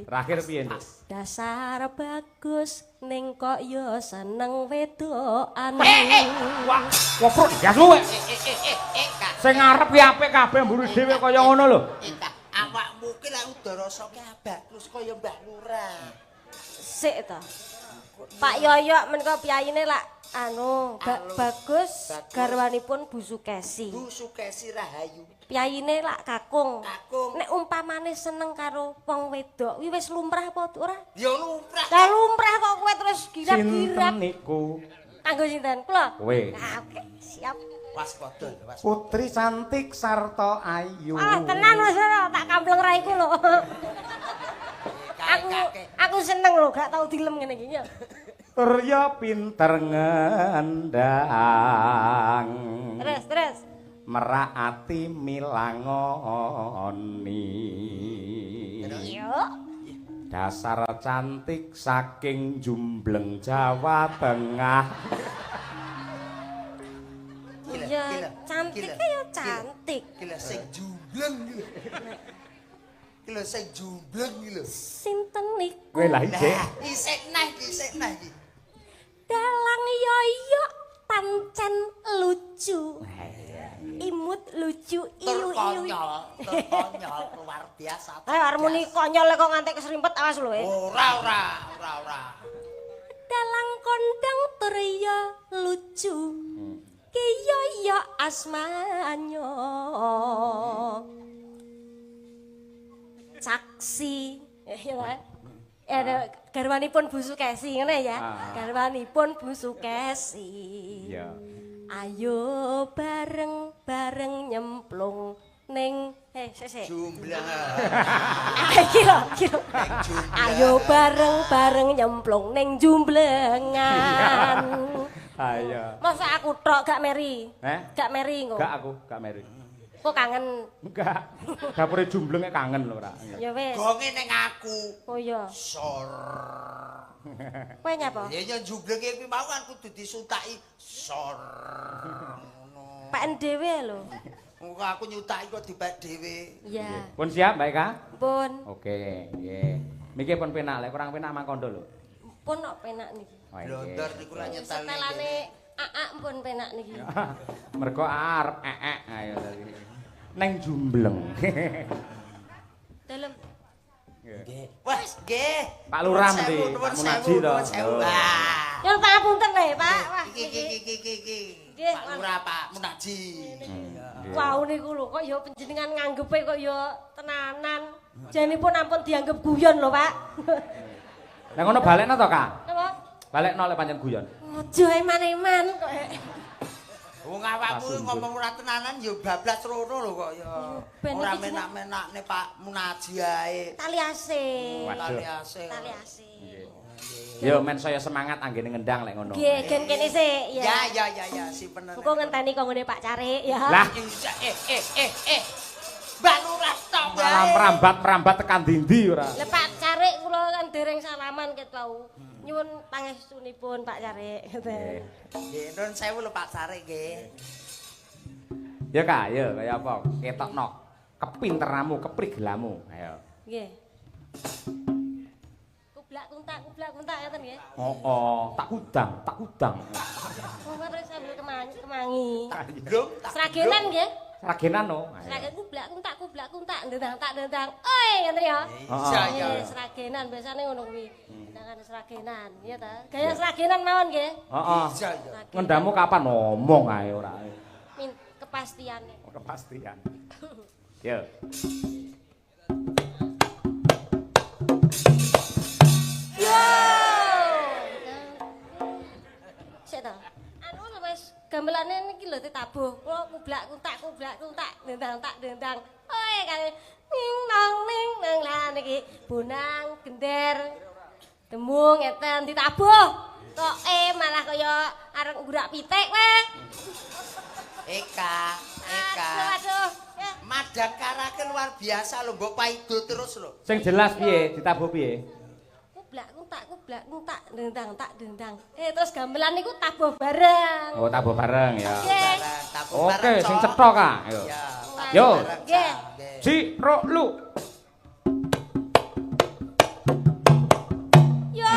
Terakhir piye, Nduk? Dasar bagus ning kok ya seneng wedokan. Wah, koprok gas luwe. Kak. Sing ngarep ki apik kabeh mburi dhewe kaya ngono lho. Kak, awakmu ki lak udah rasake bagus kaya Mbah Lurah. Sik ta. Pak Yoyok menika piyayine lak anu bagus garwanipun Bu Sukesi. Bu Sukesi Rahayu. Piyayine lak kakung. Kakung. Nek umpamane seneng karo wong wedok kuwi wis lumrah apa ora? Ya lumrah. Lah lumrah kok kowe terus girap-girap. Sinten niku? Kanggo sinten? Kula. Kowe. Nah, oke, siap. Waspada, waspada. Putri cantik sarta ayu. Ah, tenan wis ora tak kampleng raiku lho. Aku seneng lho, gak tau dilem ngene iki ya. Turya pinter ngendang. Terus, terus. Merak ati milangoni. Yo. Dasar cantik saking Jumbleng Jawa Tengah. Iya, cantik ya cantik. Ki lho sing jumbleng iki lho. Ki lho sing jumbleng iki lho. Sinten niku? Kowe lah isih. Isih nah iki, isih nah iki. Dalang yoyo pancen lucu. Imut lucu Tur iu iu. konyol, tur konyol luar biasa. Ayo harmoni konyol kok ngantek keserimpet awas lho. Ora ora ora ora. Dalang kondang tur ya lucu. Ki yoyo asmanyo. Saksi. Ya ta? Ya garwanipun Bu Sukesi ngene ya. Garwanipun Bu Sukesi. Iya. Ayo bareng-bareng nyemplung ning sik. Jumlah. Iki lho, iki lho. Ayo bareng-bareng nyemplung ning jumblengan. Ayo. Masa aku tok gak meri? Eh? Gak meri engko. Gak aku, gak meri. Kok kangen? Enggak. Dapure jumblenge kangen lho ora. Ya wis. Gonge ning aku. Oh iya. Sor. Kowe nyapa? Ya ya jumblenge kuwi mau kan kudu disutaki sor. Ngono. Peken dhewe lho. Engko aku nyutaki kok dipek dhewe. Iya. Pun siap, Mbak Eka? Pun. Oke, nggih. Miki pun penak, lek kurang penak mangkondo lho. Pun kok penak niki. Oh, nggih. Blondor niku ra nyetel. Setelane aak pun penak niki. Mergo arep eek ayo tadi. Neng jumbleng. Dalem. Nggih. Wah, nggih. Pak Lurah mesti, Pak Munaji to. Ya pangapunten lho, Pak. Wah, Iki iki iki iki. Nggih, Pak Lurah, Pak Munaji. Wau niku lho kok ya panjenengan nganggepe kok ya tenanan. Janipun ampun dianggep guyon lho, Pak. Lah ngono balekno to, Kak? Napa? Balekno lek pancen guyon. Aja eman-eman kok. Wong awakmu ngomong ora tenanan ya bablas rono lho kok ya. Ora menak-menakne Pak Munaji ae. Tali ase. Tali ase. Tali ase. Yo men saya semangat anggene ngendang lek ngono. Nggih, gen kene sik ya. Ya ya ya ya simpen. Engko ngenteni kok ngene Pak Carik ya. Lah Mbak Lurah tok wae. Malah merambat-merambat tekan dindi ora. Lah Pak Carik kula kan dereng salaman ket wau. Nyuwun pangestunipun Pak Carik. Nggih, nuwun sewu lho Pak Carik nggih. Ya Kak, ya kaya apa? Ketokno kepinteranmu, keprigelamu. Ayo. Nggih. Kublak kuntak ngeten nggih. Heeh, tak udang, tak udang. Oh, terus sambil kemangi. Blung, Sragenan nggih. Sragenan no. Sragen kublak kuntak, ndang tak ndang. Oi, ngeten ya. Iya, iya. Sragenan biasane ngono kuwi. Ndangan sragenan, iya ta? Gaya sragenan mawon nggih. Heeh. Iya, iya. Ngendamu kapan ngomong ae ora. Min kepastiane. Oh, kepastian. Yo. Yo. Sik ta. Anu lho Mas, gamelane niki lho ditabuh. Kula kublak kuntak, ndang tak ndang. Oi, kare ning nang ning nang lah niki bonang gender. Demung ngeten ditabuh. Kok malah kaya arep nggurak pitik kowe. Eka, Eka. Aduh, aduh. Madangkara ke luar biasa lho, mbok paido terus lho. Sing jelas piye, ditabuh piye? Kublak kuntak, ndang tak ndang. Terus gamelan niku tabuh bareng. Oh, tabuh bareng ya. Nggih. Tabuh Oke, sing cetha, Kak. Ayo. Yo. Nggih. Ji, ro, lu. Yo.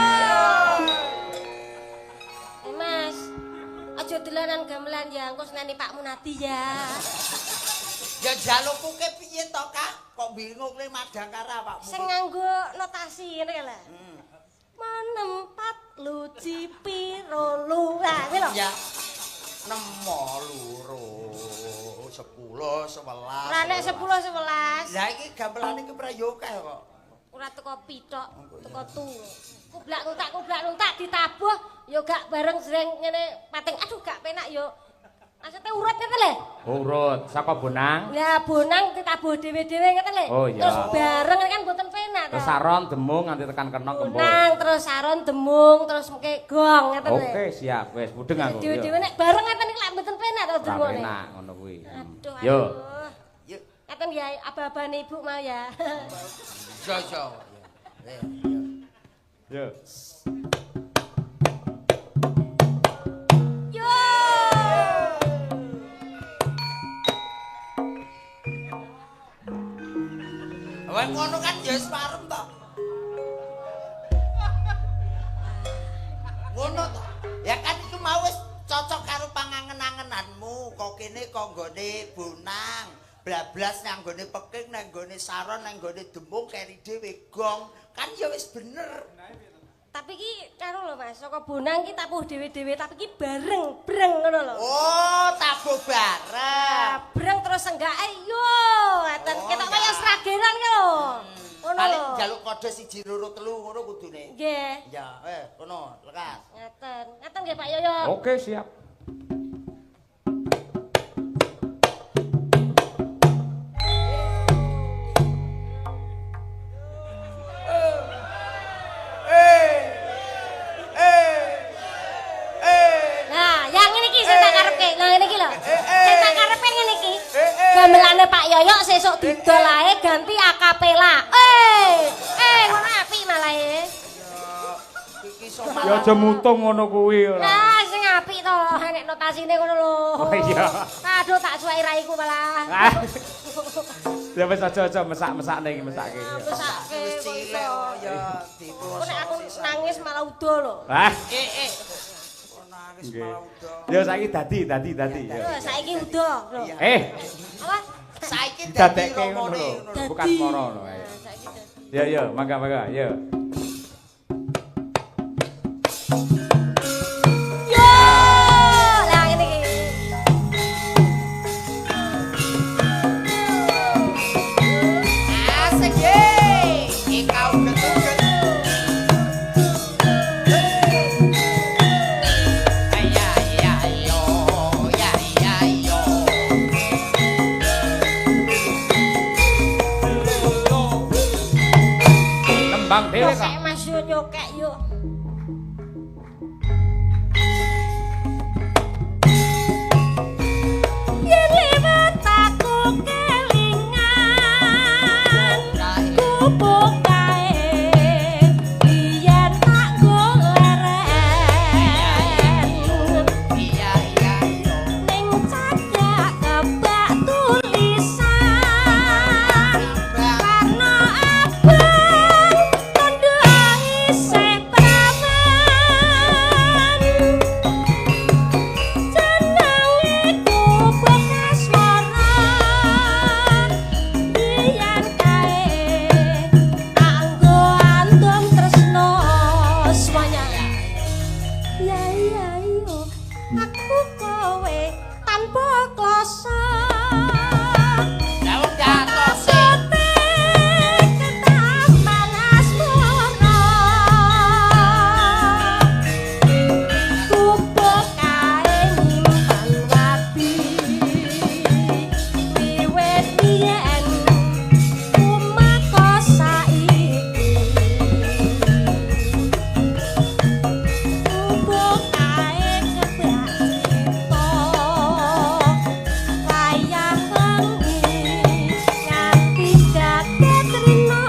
Mas, aja dolanan gamelan ya, engko seneni Pak Munadi ya. Ya jalukku ke piye to, Kak? Kok bingung le Madangkara awakmu? Sing nganggo notasi ngene lho. Menempat luci piro lu. Lah, kuwi lho. Ya. 6 2 10 11. Ora nek 10 11. Lah iki gamelane iki prayo akeh kok. Ora teko pithok, teko tu. Kublak kuntak ditabuh ya gak bareng sering ngene pating. Aduh gak penak ya. Maksudnya urut ngeten lho. Urut saka bonang. Ya bonang ditabuh dhewe-dhewe ngeten lho. Oh, iya. Terus bareng kan mboten penak Terus saron demung nganti tekan kenong kembul. Bonang terus saron demung terus mengke gong ngeten lho. Oke, siap. Wis mudeng aku. Dhewe-dhewe nek bareng ngeten iki lak mboten penak to Ora dirungokne. penak ngono kuwi. Aduh. Yo. Yo. Ngeten ya aba-abane ibu mau ya. Yo yo. Yo. Yo. Wah ngono kan ya wis parem to. Ngono to. Ya kan iku mau wis cocok karo pangangen-angenanmu. Kok kene kok nggone bonang, blablas nang nggone peking, nang nggone saron, nang nggone demung keri dhewe gong. Kan ya wis bener. Tapi ki karo lho Mas, saka bonang ki tabuh dhewe-dhewe, tapi ki bareng, breng ngono lho. Oh, tabuh bareng. Breng terus senggake yo, ngeten Oh, ketok ya. kaya sragenan ki lho. Ngono Paling lho. njaluk kode 1 2 3 ngono kudune. Nggih. Ya, kono lekas. Ngaten. Ngaten nggih Pak Yoyo. Oke, siap. Nah, yang ini iki sing tak karepke. Nah, ngene iki lho. Sing tak karepke ngene iki. Gamelane Pak Yoyo sesuk didol ae ganti akapela. Ngono apik malah e. Iki iso Ya aja mutung ngono kuwi ora. Nah, sing apik to, enek notasine ngono lho. Oh iya. Aduh, tak suweki raiku malah. Ya wis aja-aja mesak-mesakne iki mesake. Mesake wis kok cilik iso. ya Kok nek aku nangis malah udo lho. Ah, Kok nangis nggih. malah udo. Ya saiki dadi dadi. Lho, saiki udo lho. Eh, Apa? Saiki dadi didadekke ngono romone lho. ngono lho. Bukan moro ngono ae. Nah, saiki dadi. Ya ya, mangga-mangga, ya. Yo, lah ngene iki. Asik ye. Eka uget-uget. Ya ya yo, ya ya yo. Nembang dhewe kok. Nyokek Mas yo nyokek yo. Yen liwat aku kelingan gubuk kae biyen tak goleren Iya iya yo. ning cagak kebak tulisan warna abang tondo isih prawan jenenge gubuk asmara biyen kae anggo andum tresno semuanya. Ya iya iyo aku kowe tanpa kloso. Lah wong datose. Ketaman asmara gubuk kae nyimpan wabi wiwit biyen kumaka saiki gubuk kae kebak crita wayah wengi nganti kaget rina.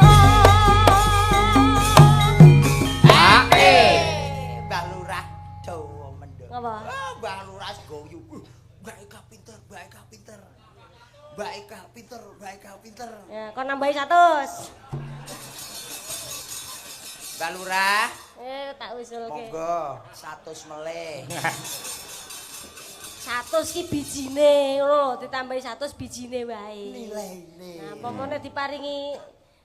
Mbah Lurah dawa mendho. Ngapa? Ah, Mbah Lurah goyu. Mbak Eka pinter, Mbak Eka pinter. Mbak Eka pinter, Mbak Eka pinter. Ya, kon nambahi 100. Mbah Lurah, Tak usulke. monggo 100 melih. 100 ki bijine ngono lho, ditambahi 100 bijine wae. Nilaine. Nah, pomone diparingi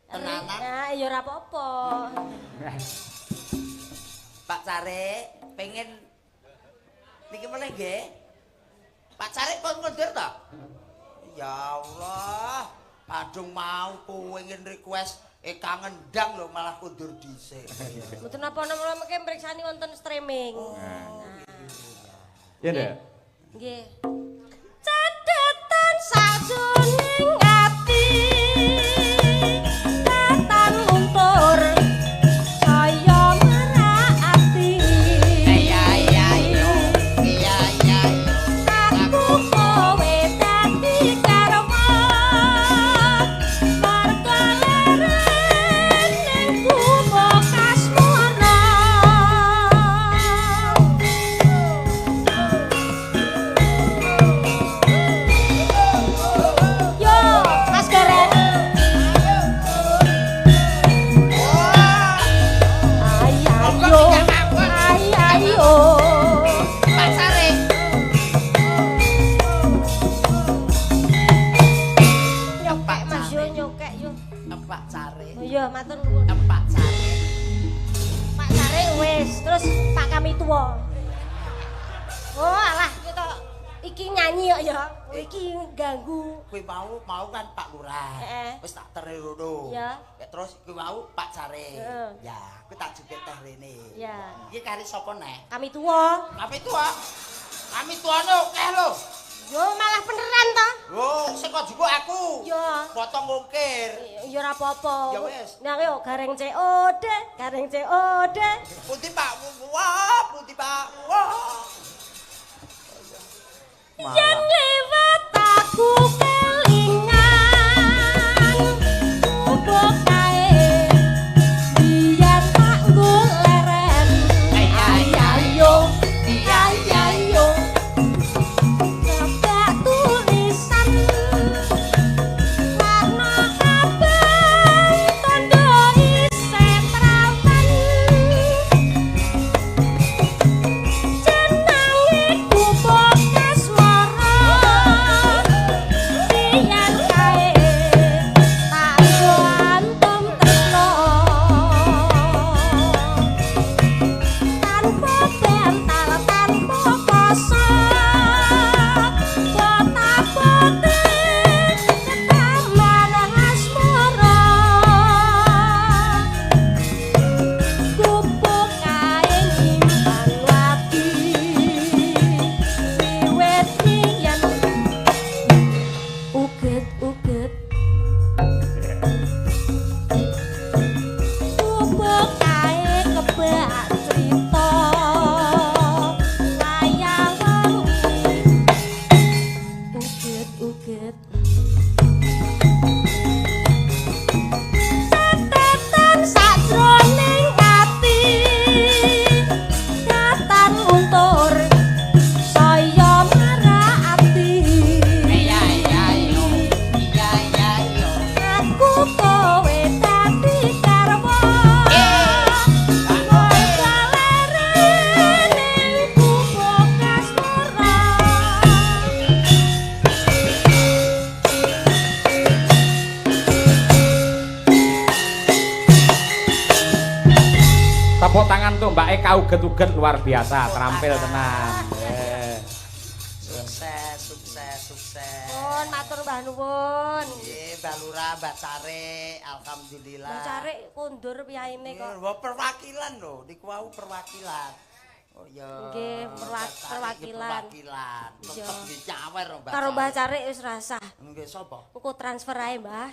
Tenanan. Nah, ya ora apa-apa. Pak Carik pengen niki melih nggih. Pak Carik pun ngundur to? Ya Allah, padung mau pengen request Eka ngendang lho malah kundur dhisik. Mboten napa-napa mengke mriksani wonten streaming. Ya ndak? Nggih. Cathetan sajroning ati katan luntur saya merak ati. Iya iya yo, iya iya yo. Aku kowe dadi karma marga leren ning gubuk asmara. Iki nyanyi kok ya. Iki ganggu. Kuwi mau kan Pak Lurah. Wis tak terne rono. Ya. Terus kuwi mau Pak Care. Ya, kuwi tak jupit teh rene. Ya. Iki kari sapa neh? Kami tuwa. Kami tuwa. Kami tuane akeh lho. Yo malah beneran to. Lho, sing kok jupuk aku. Ya. Potong ongkir. Ya ora apa-apa. Ya wis. Nah yo gareng COD, gareng COD. Pundi Pak? Wah, pundi Pak? Wah. Yen lewat aku kelingan kubok kae biyen tak nggo leren. Ayo ayo kebak tulisan warna abang tondo isih prawan jenenge kubok kasmara biyen kae tak nggo antum tresno tanpa bantal tanpa poso kota-kota ketaman asmara gubuk kae nyimpan wati wiwit biyen uget-uget gubuk kae kebak crita wayang wengi uget-uget catetan sakjroning ati katan luntur saya marak ati. Iya iya yo. Iya iya yo. Aku kowe dadi garwa kowe kaleren ning gubuk kasmara. Tepuk tangan tuh Mbak Eka uget-uget luar biasa, terampil tenan. Sukses, sukses, sukses. Nuwun matur mbah nuwun. Nggih, Mbak Lurah, Mbak Care, alhamdulillah. Mbah Carik kondur piyaine kok. Nggih, perwakilan lho, niku wau perwakilan. Oh iya. Nggih, Mbak Carik perwakilan. Perwakilan. Iya. Tetep nggih nyawer lho, Mbak. Karo Mbah Carik wis rasah. Nggih, sapa? Engko transfer ae, Mbah.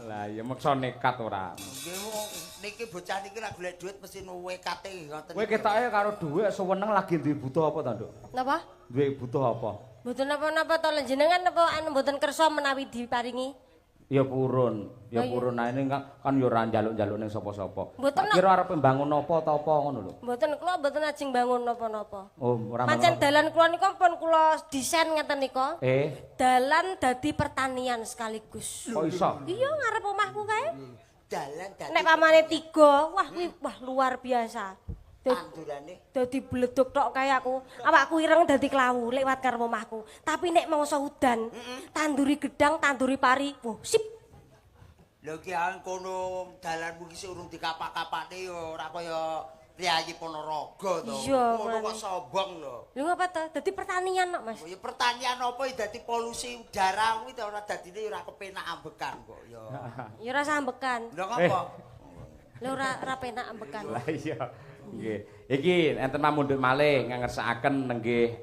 Lah ya meksa nekat ora. Nggih, wong niki bocah niki lak golek dhuwit mesti nuwekate ngoten. Kowe ketoke karo dhuwit suweneng lagi duwe butuh apa ta, Nduk? Napa? Duwe butuh apa? Mboten napa-napa to jenengan napa anu mboten kersa menawi diparingi? Ya purun, ya Oh, iya. purun ae ning kan ya ora njaluk-njaluk ning sapa-sapa. Mboten, Tak kira arep mbangun apa ta apa ngono lho. Mboten kula mboten ajeng bangun napa-napa. Oh, ora Pancen bangun. dalan kula nika pun kula desain ngeten nika. Dalan dadi pertanian sekaligus. Kok iso? Iya ngarep omahku kae. Dalan dadi Nek pamane 3, wah kuwi wah luar biasa. Tandurane Dadi bleduk tok kae aku. Awakku ireng dadi klawu lewat karo omahku. Tapi nek mangsa udan, tanduri gedang, tanduri pari, wah sip. Lho ki kono dalanmu ki sik urung dikapak-kapakne ya ora kaya priyayi Ponorogo to. Iya, Ngono kok makane. sombong lho. Lho ngapa to? Dadi pertanian kok, Mas. Ya pertanian apa ya dadi polusi udara kuwi ta ora dadine ora kepenak ambekan kok ya. Ya ora sambekan. Lho ngapa? Lho ora penak ambekan. Lah iya. Nggih. Iki enten pamundhut malih ngersakaken nenggih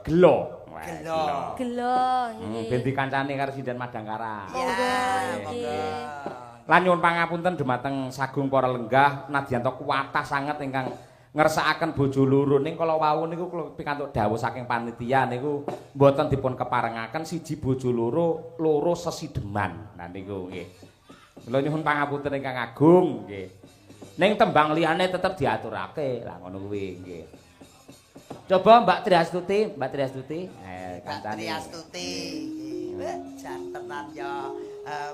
gelo. Wah, Gelo. Gelo nggih. Ben dikancani karo Sinden Madangkara. Ya, nggih. Lan nyuwun pangapunten dumateng sagung para lenggah nadyan to kuwatah sanget ingkang ngersakaken bojo loro ning kala wau niku kula pikantuk dawuh saking panitia niku mboten dipun keparengaken siji bojo loro loro sesideman. Nah niku nggih. Kula nyuwun pangapunten ingkang agung nggih. Ning tembang liyane tetep diaturake. Lah ngono kuwi nggih. Coba Mbak Triastuti, Mbak Triastuti. Mbak Kancane. Triastuti. Nggih, jan tenan ya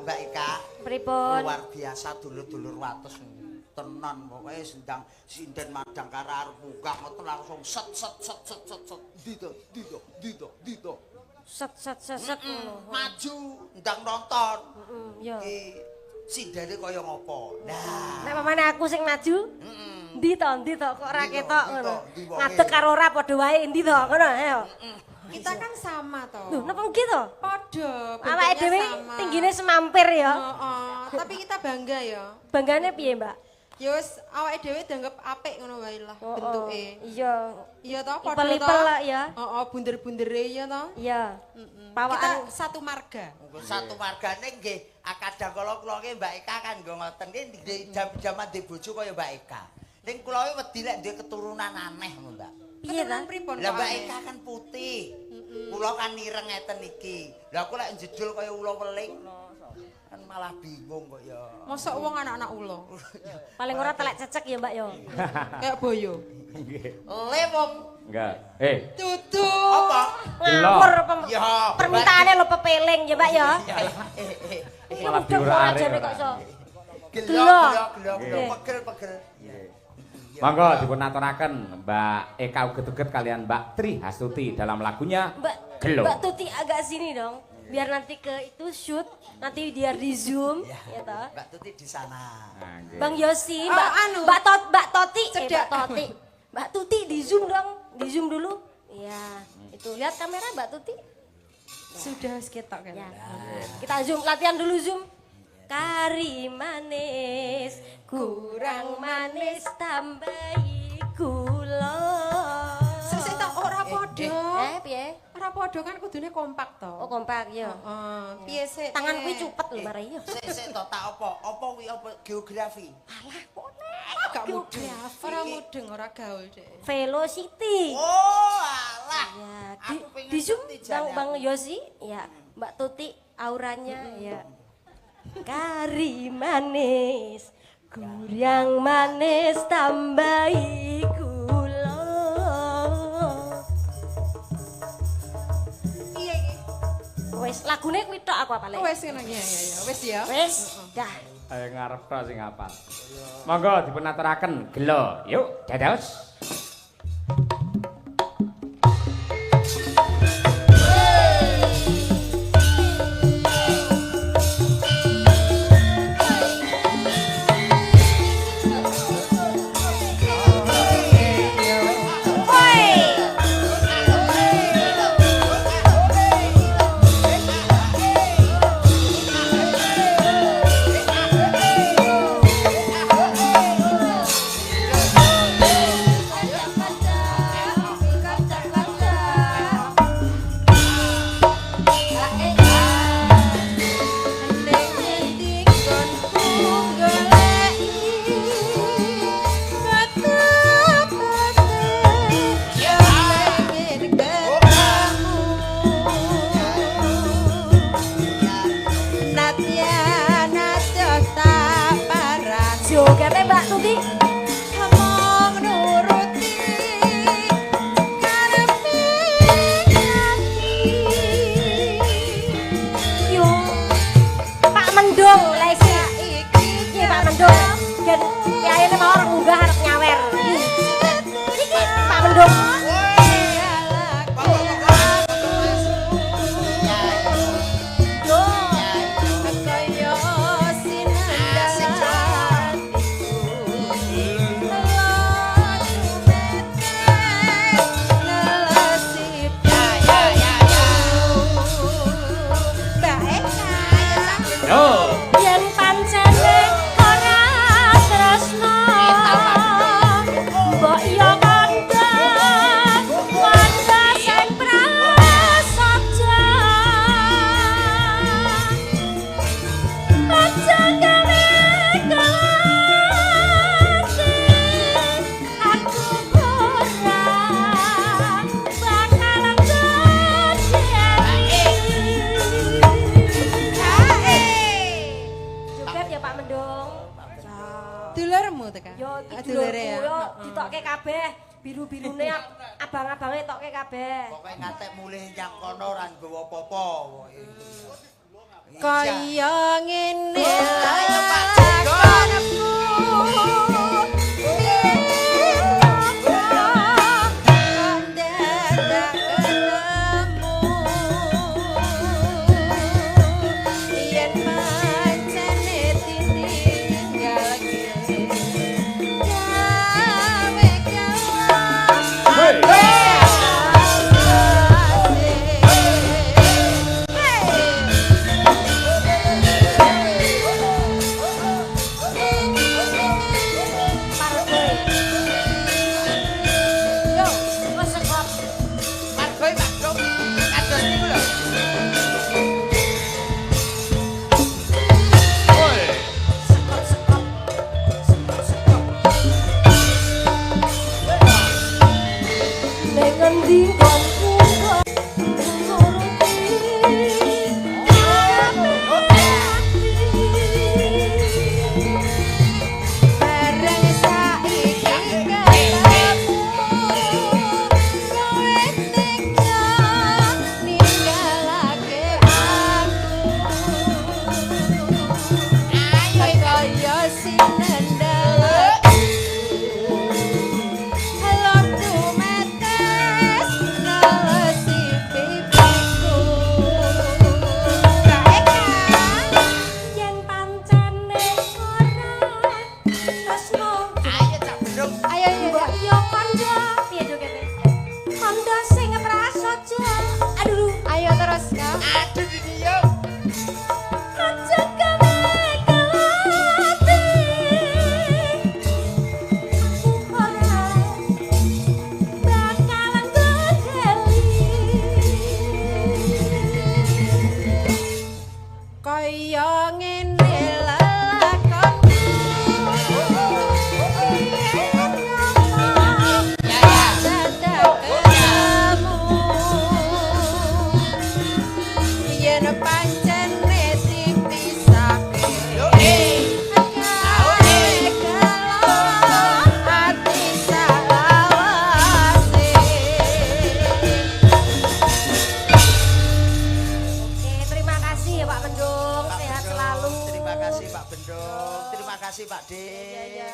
Mbak Ika. Pripun? Luar biasa dulur-dulur wates tenan pokoke sendang sinden Madangkara arep munggah ngoten langsung set set set set set set dito dito dito dito Set set set set ngono. maju ndang nonton. Heeh, ya. Iki sindene kaya ngopo. Nah, Nek pamane aku sing maju, heeh. Ndi to, ndi to kok ora Ndi to, ketok ndi ngono. to, ndi wonge. Ngadeg karo ora padha wae ndi to ngono ayo. Kita kan sama toh. Lho, napa nggih to? Padha, Awake bentuknya dhewe sama. tinggine semampir ya. Heeh, tapi kita bangga ya. Banggane piye, Mbak? Ya wis awake dhewe dianggap apik ngono wae lah Oh, oh. bentuke. Iya. Iya toh padha toh. Ipel-ipel lah ya. Heeh, bunder-bundere ya toh. Iya. Kita Pawaan satu marga. Satu margane nggih, kadang kala kula ki Mbak Eka kan nggo ngoten ki jam-jaman ndek bojo kaya Mbak Eka. Ning kula ki wedi lek duwe keturunan aneh ngono, Mbak. piye ta? Keturunan pripun Lah kok Mbak aneh? Eka kan putih. Kula kan ireng ngeten iki. Lah aku lek jedul kaya ula weling kan malah bingung kok ya. Mosok wong anak-anak ula. Paling ora telek cecek ya, Mbak ya. Kayak boyo. Nggih. Le wong Enggak. Eh, Tutu. apa? Ngawur Ya, permintaane lho pepeling ya, Mbak ya. Ya, eh eh. Iki Malah mudeng diurak kok ajane arek kok iso. Gelo Gelo. gelo gelo gelo Nggih. pegel pegel. Monggo dipun aturaken Mbak Eka Uget-uget kalian Mbak Tri Hastuti dalam lagunya Mbak Gelo. Mbak Tuti agak sini dong. Biar nanti ke itu shoot, nanti biar di zoom ya toh. Mbak Tuti di sana. Nah, nggih. Bang Yosi, Oh, Mbak anu. Mbak Tot, Mbak Toti, eh, Mbak Cedak. Toti. Mbak Tuti di zoom dong, di zoom dulu. Iya, itu lihat kamera Mbak Tuti. Sudah wis ketok kan. Ya. Kita zoom, latihan dulu zoom. Kari manis, kurang manis tambahi gula. Sik sik tok ora padha. Eh, piye? Ora padha kan kudune kompak to. Oh, kompak ya. Heeh. Piye sik? Tangan kuwi cupet lho mare ya. Sik sik to tak apa? Apa kuwi apa geografi? Alah, kok gak mudeng. Ora mudeng, ora gaul dek. Velocity. Oh, alah. Ya, di, Aku pengen di zoom ngerti Bang, jane Bang aku. Yosi, ya, Mbak Tuti auranya ya. Kari manis, kurang manis tambahi gula. Piye iki? Wes lagune kuwi tok aku apale. Wes ngono ya ya ya. Wes ya. Wes, dah. Ayo ngarep tok sing apal. Monggo dipun aturaken Gelo. Yuk, dados. Jogete Mbak Tuti. Yo. Pak Mendung lah iki. Iki Pak Mendung. Gen piyayene mau arep munggah arep nyawer. Iki Pak Mendung. Yo. Yen pancene ora tresno mbok yo kandha kandha sing prasaja aja gawe kelati aku ora bakal ngejeni. Joget ya Pak Mendung. Dulurmu teka? Yo iki Ah, dulure dulurku ya. yo ditokke kabeh, biru-birune abang-abange tokke kabeh. Pokoke ngantek mulih nyang kono ora nggawa apa-apa pokoke. Kaya ngene Ayo, Pak Joko. lakonku. Kok dadak ketemu. Yen pancene ditinggalke. Yo, wes sekop. Margoy Bagong kados niku lho. Sekop sekop. Sekop sekop. Ning ngendi nggonku kok nuruti Bareng saiki ketemu kowe tega ninggalake aku. Ayo kaya sinendel Lor tumetes nelesi pipiku. Kak Eka. Yen pancene ora tresno. Ayo Cak Bendung. Ayo ayo. Mbok yo kandha piye jogete? Kandha sing prasaja. Aduh, Ayo terus Kak. Aduh ini yo. aja gawe kelati. Aku ora bakalan gedeli. Kaya ngene lelakonku. Ya ya. Dadak ketemu. Yen pancene dipisahke. Yo eh. Gawe gelo ati salawase. Oke, terima kasih ya Pak Bendung, Pak sehat Bendung, selalu. Terima kasih Pak Bendung. Terima kasih Pak D. Iya, iya.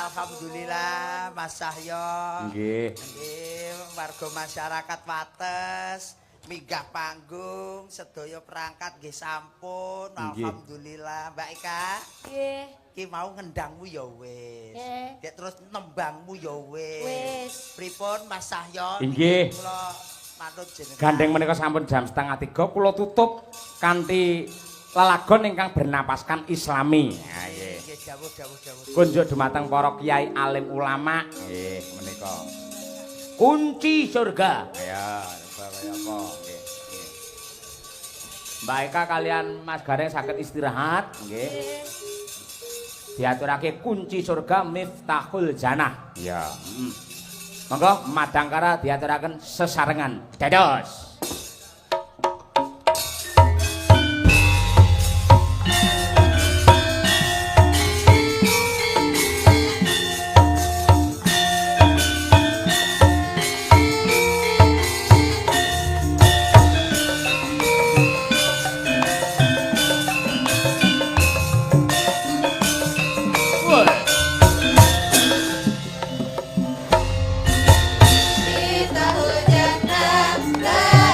Alhamdulillah Mas Cahyo. Nggih. Nggih, warga masyarakat Wates minggah panggung sedaya perangkat nggih sampun. Nggih. Alhamdulillah Mbak Eka. Nggih. Ki mau ngendangmu ya wis. Nggih. Gek terus nembangmu ya wis. Wis. Pripun Mas Cahyo? Inggih. Kula manut jenengan. Gandeng menika sampun jam 2.30 kula tutup kanthi lelagon ingkang bernapaskan Islami. Ha nggih. Nggih, dawuh dawuh dawuh. Kunjuk dumateng para kiai alim ulama. Nggih menika. Kunci surga. Ayo, coba kaya apa? Nggih. Nggih. Mbak Eka kalian Mas Gareng saged istirahat, nggih. Diaturake kunci surga Miftahul Jannah. Iya. Monggo madangkara diaturaken sesarengan. Dados. Miftahul jannah.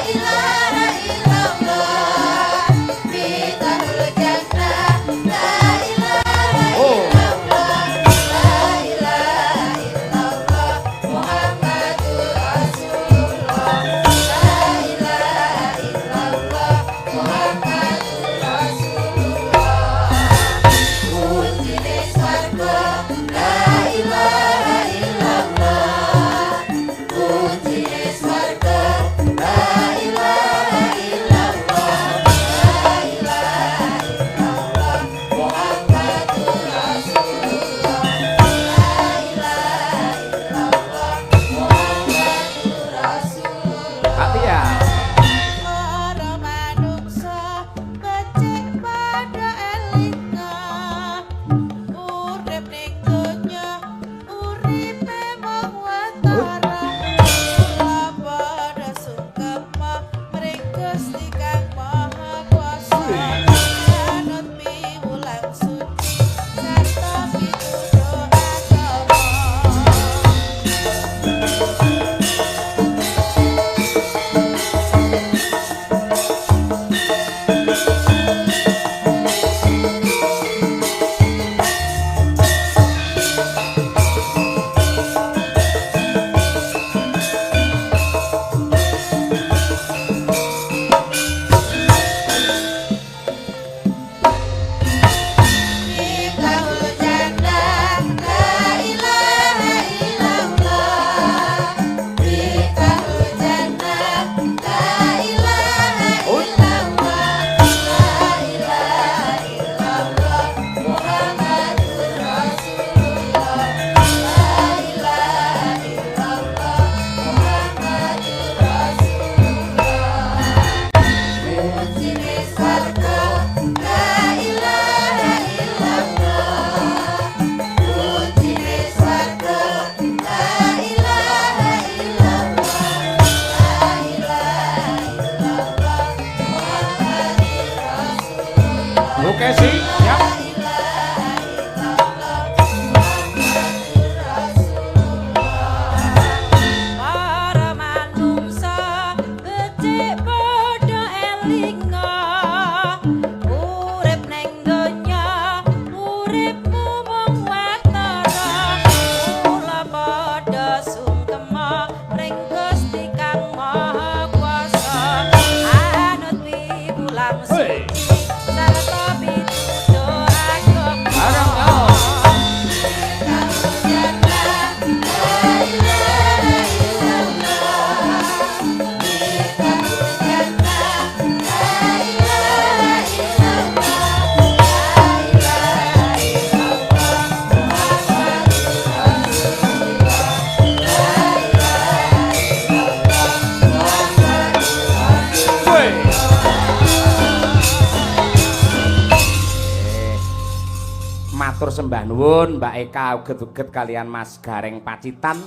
Matur sembah nuwun Mbak Eka uget-uget kalian Mas Gareng Pacitan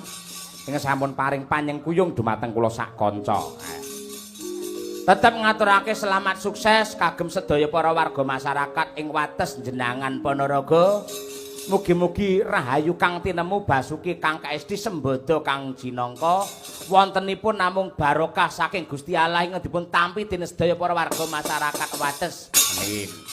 ingkang sampun paring panyengkuyung dumateng kula sak kanca. Tetep ngaturake selamat sukses kagem sedaya para warga masyarakat ing Wates Jenangan Ponorogo. Mugi-mugi rahayu kang tinemu basuki kang kaesti sembada kang jinangka wontenipun namung barokah saking Gusti Allah ing dipun tampi dening sedaya para warga masyarakat Wates. Amin.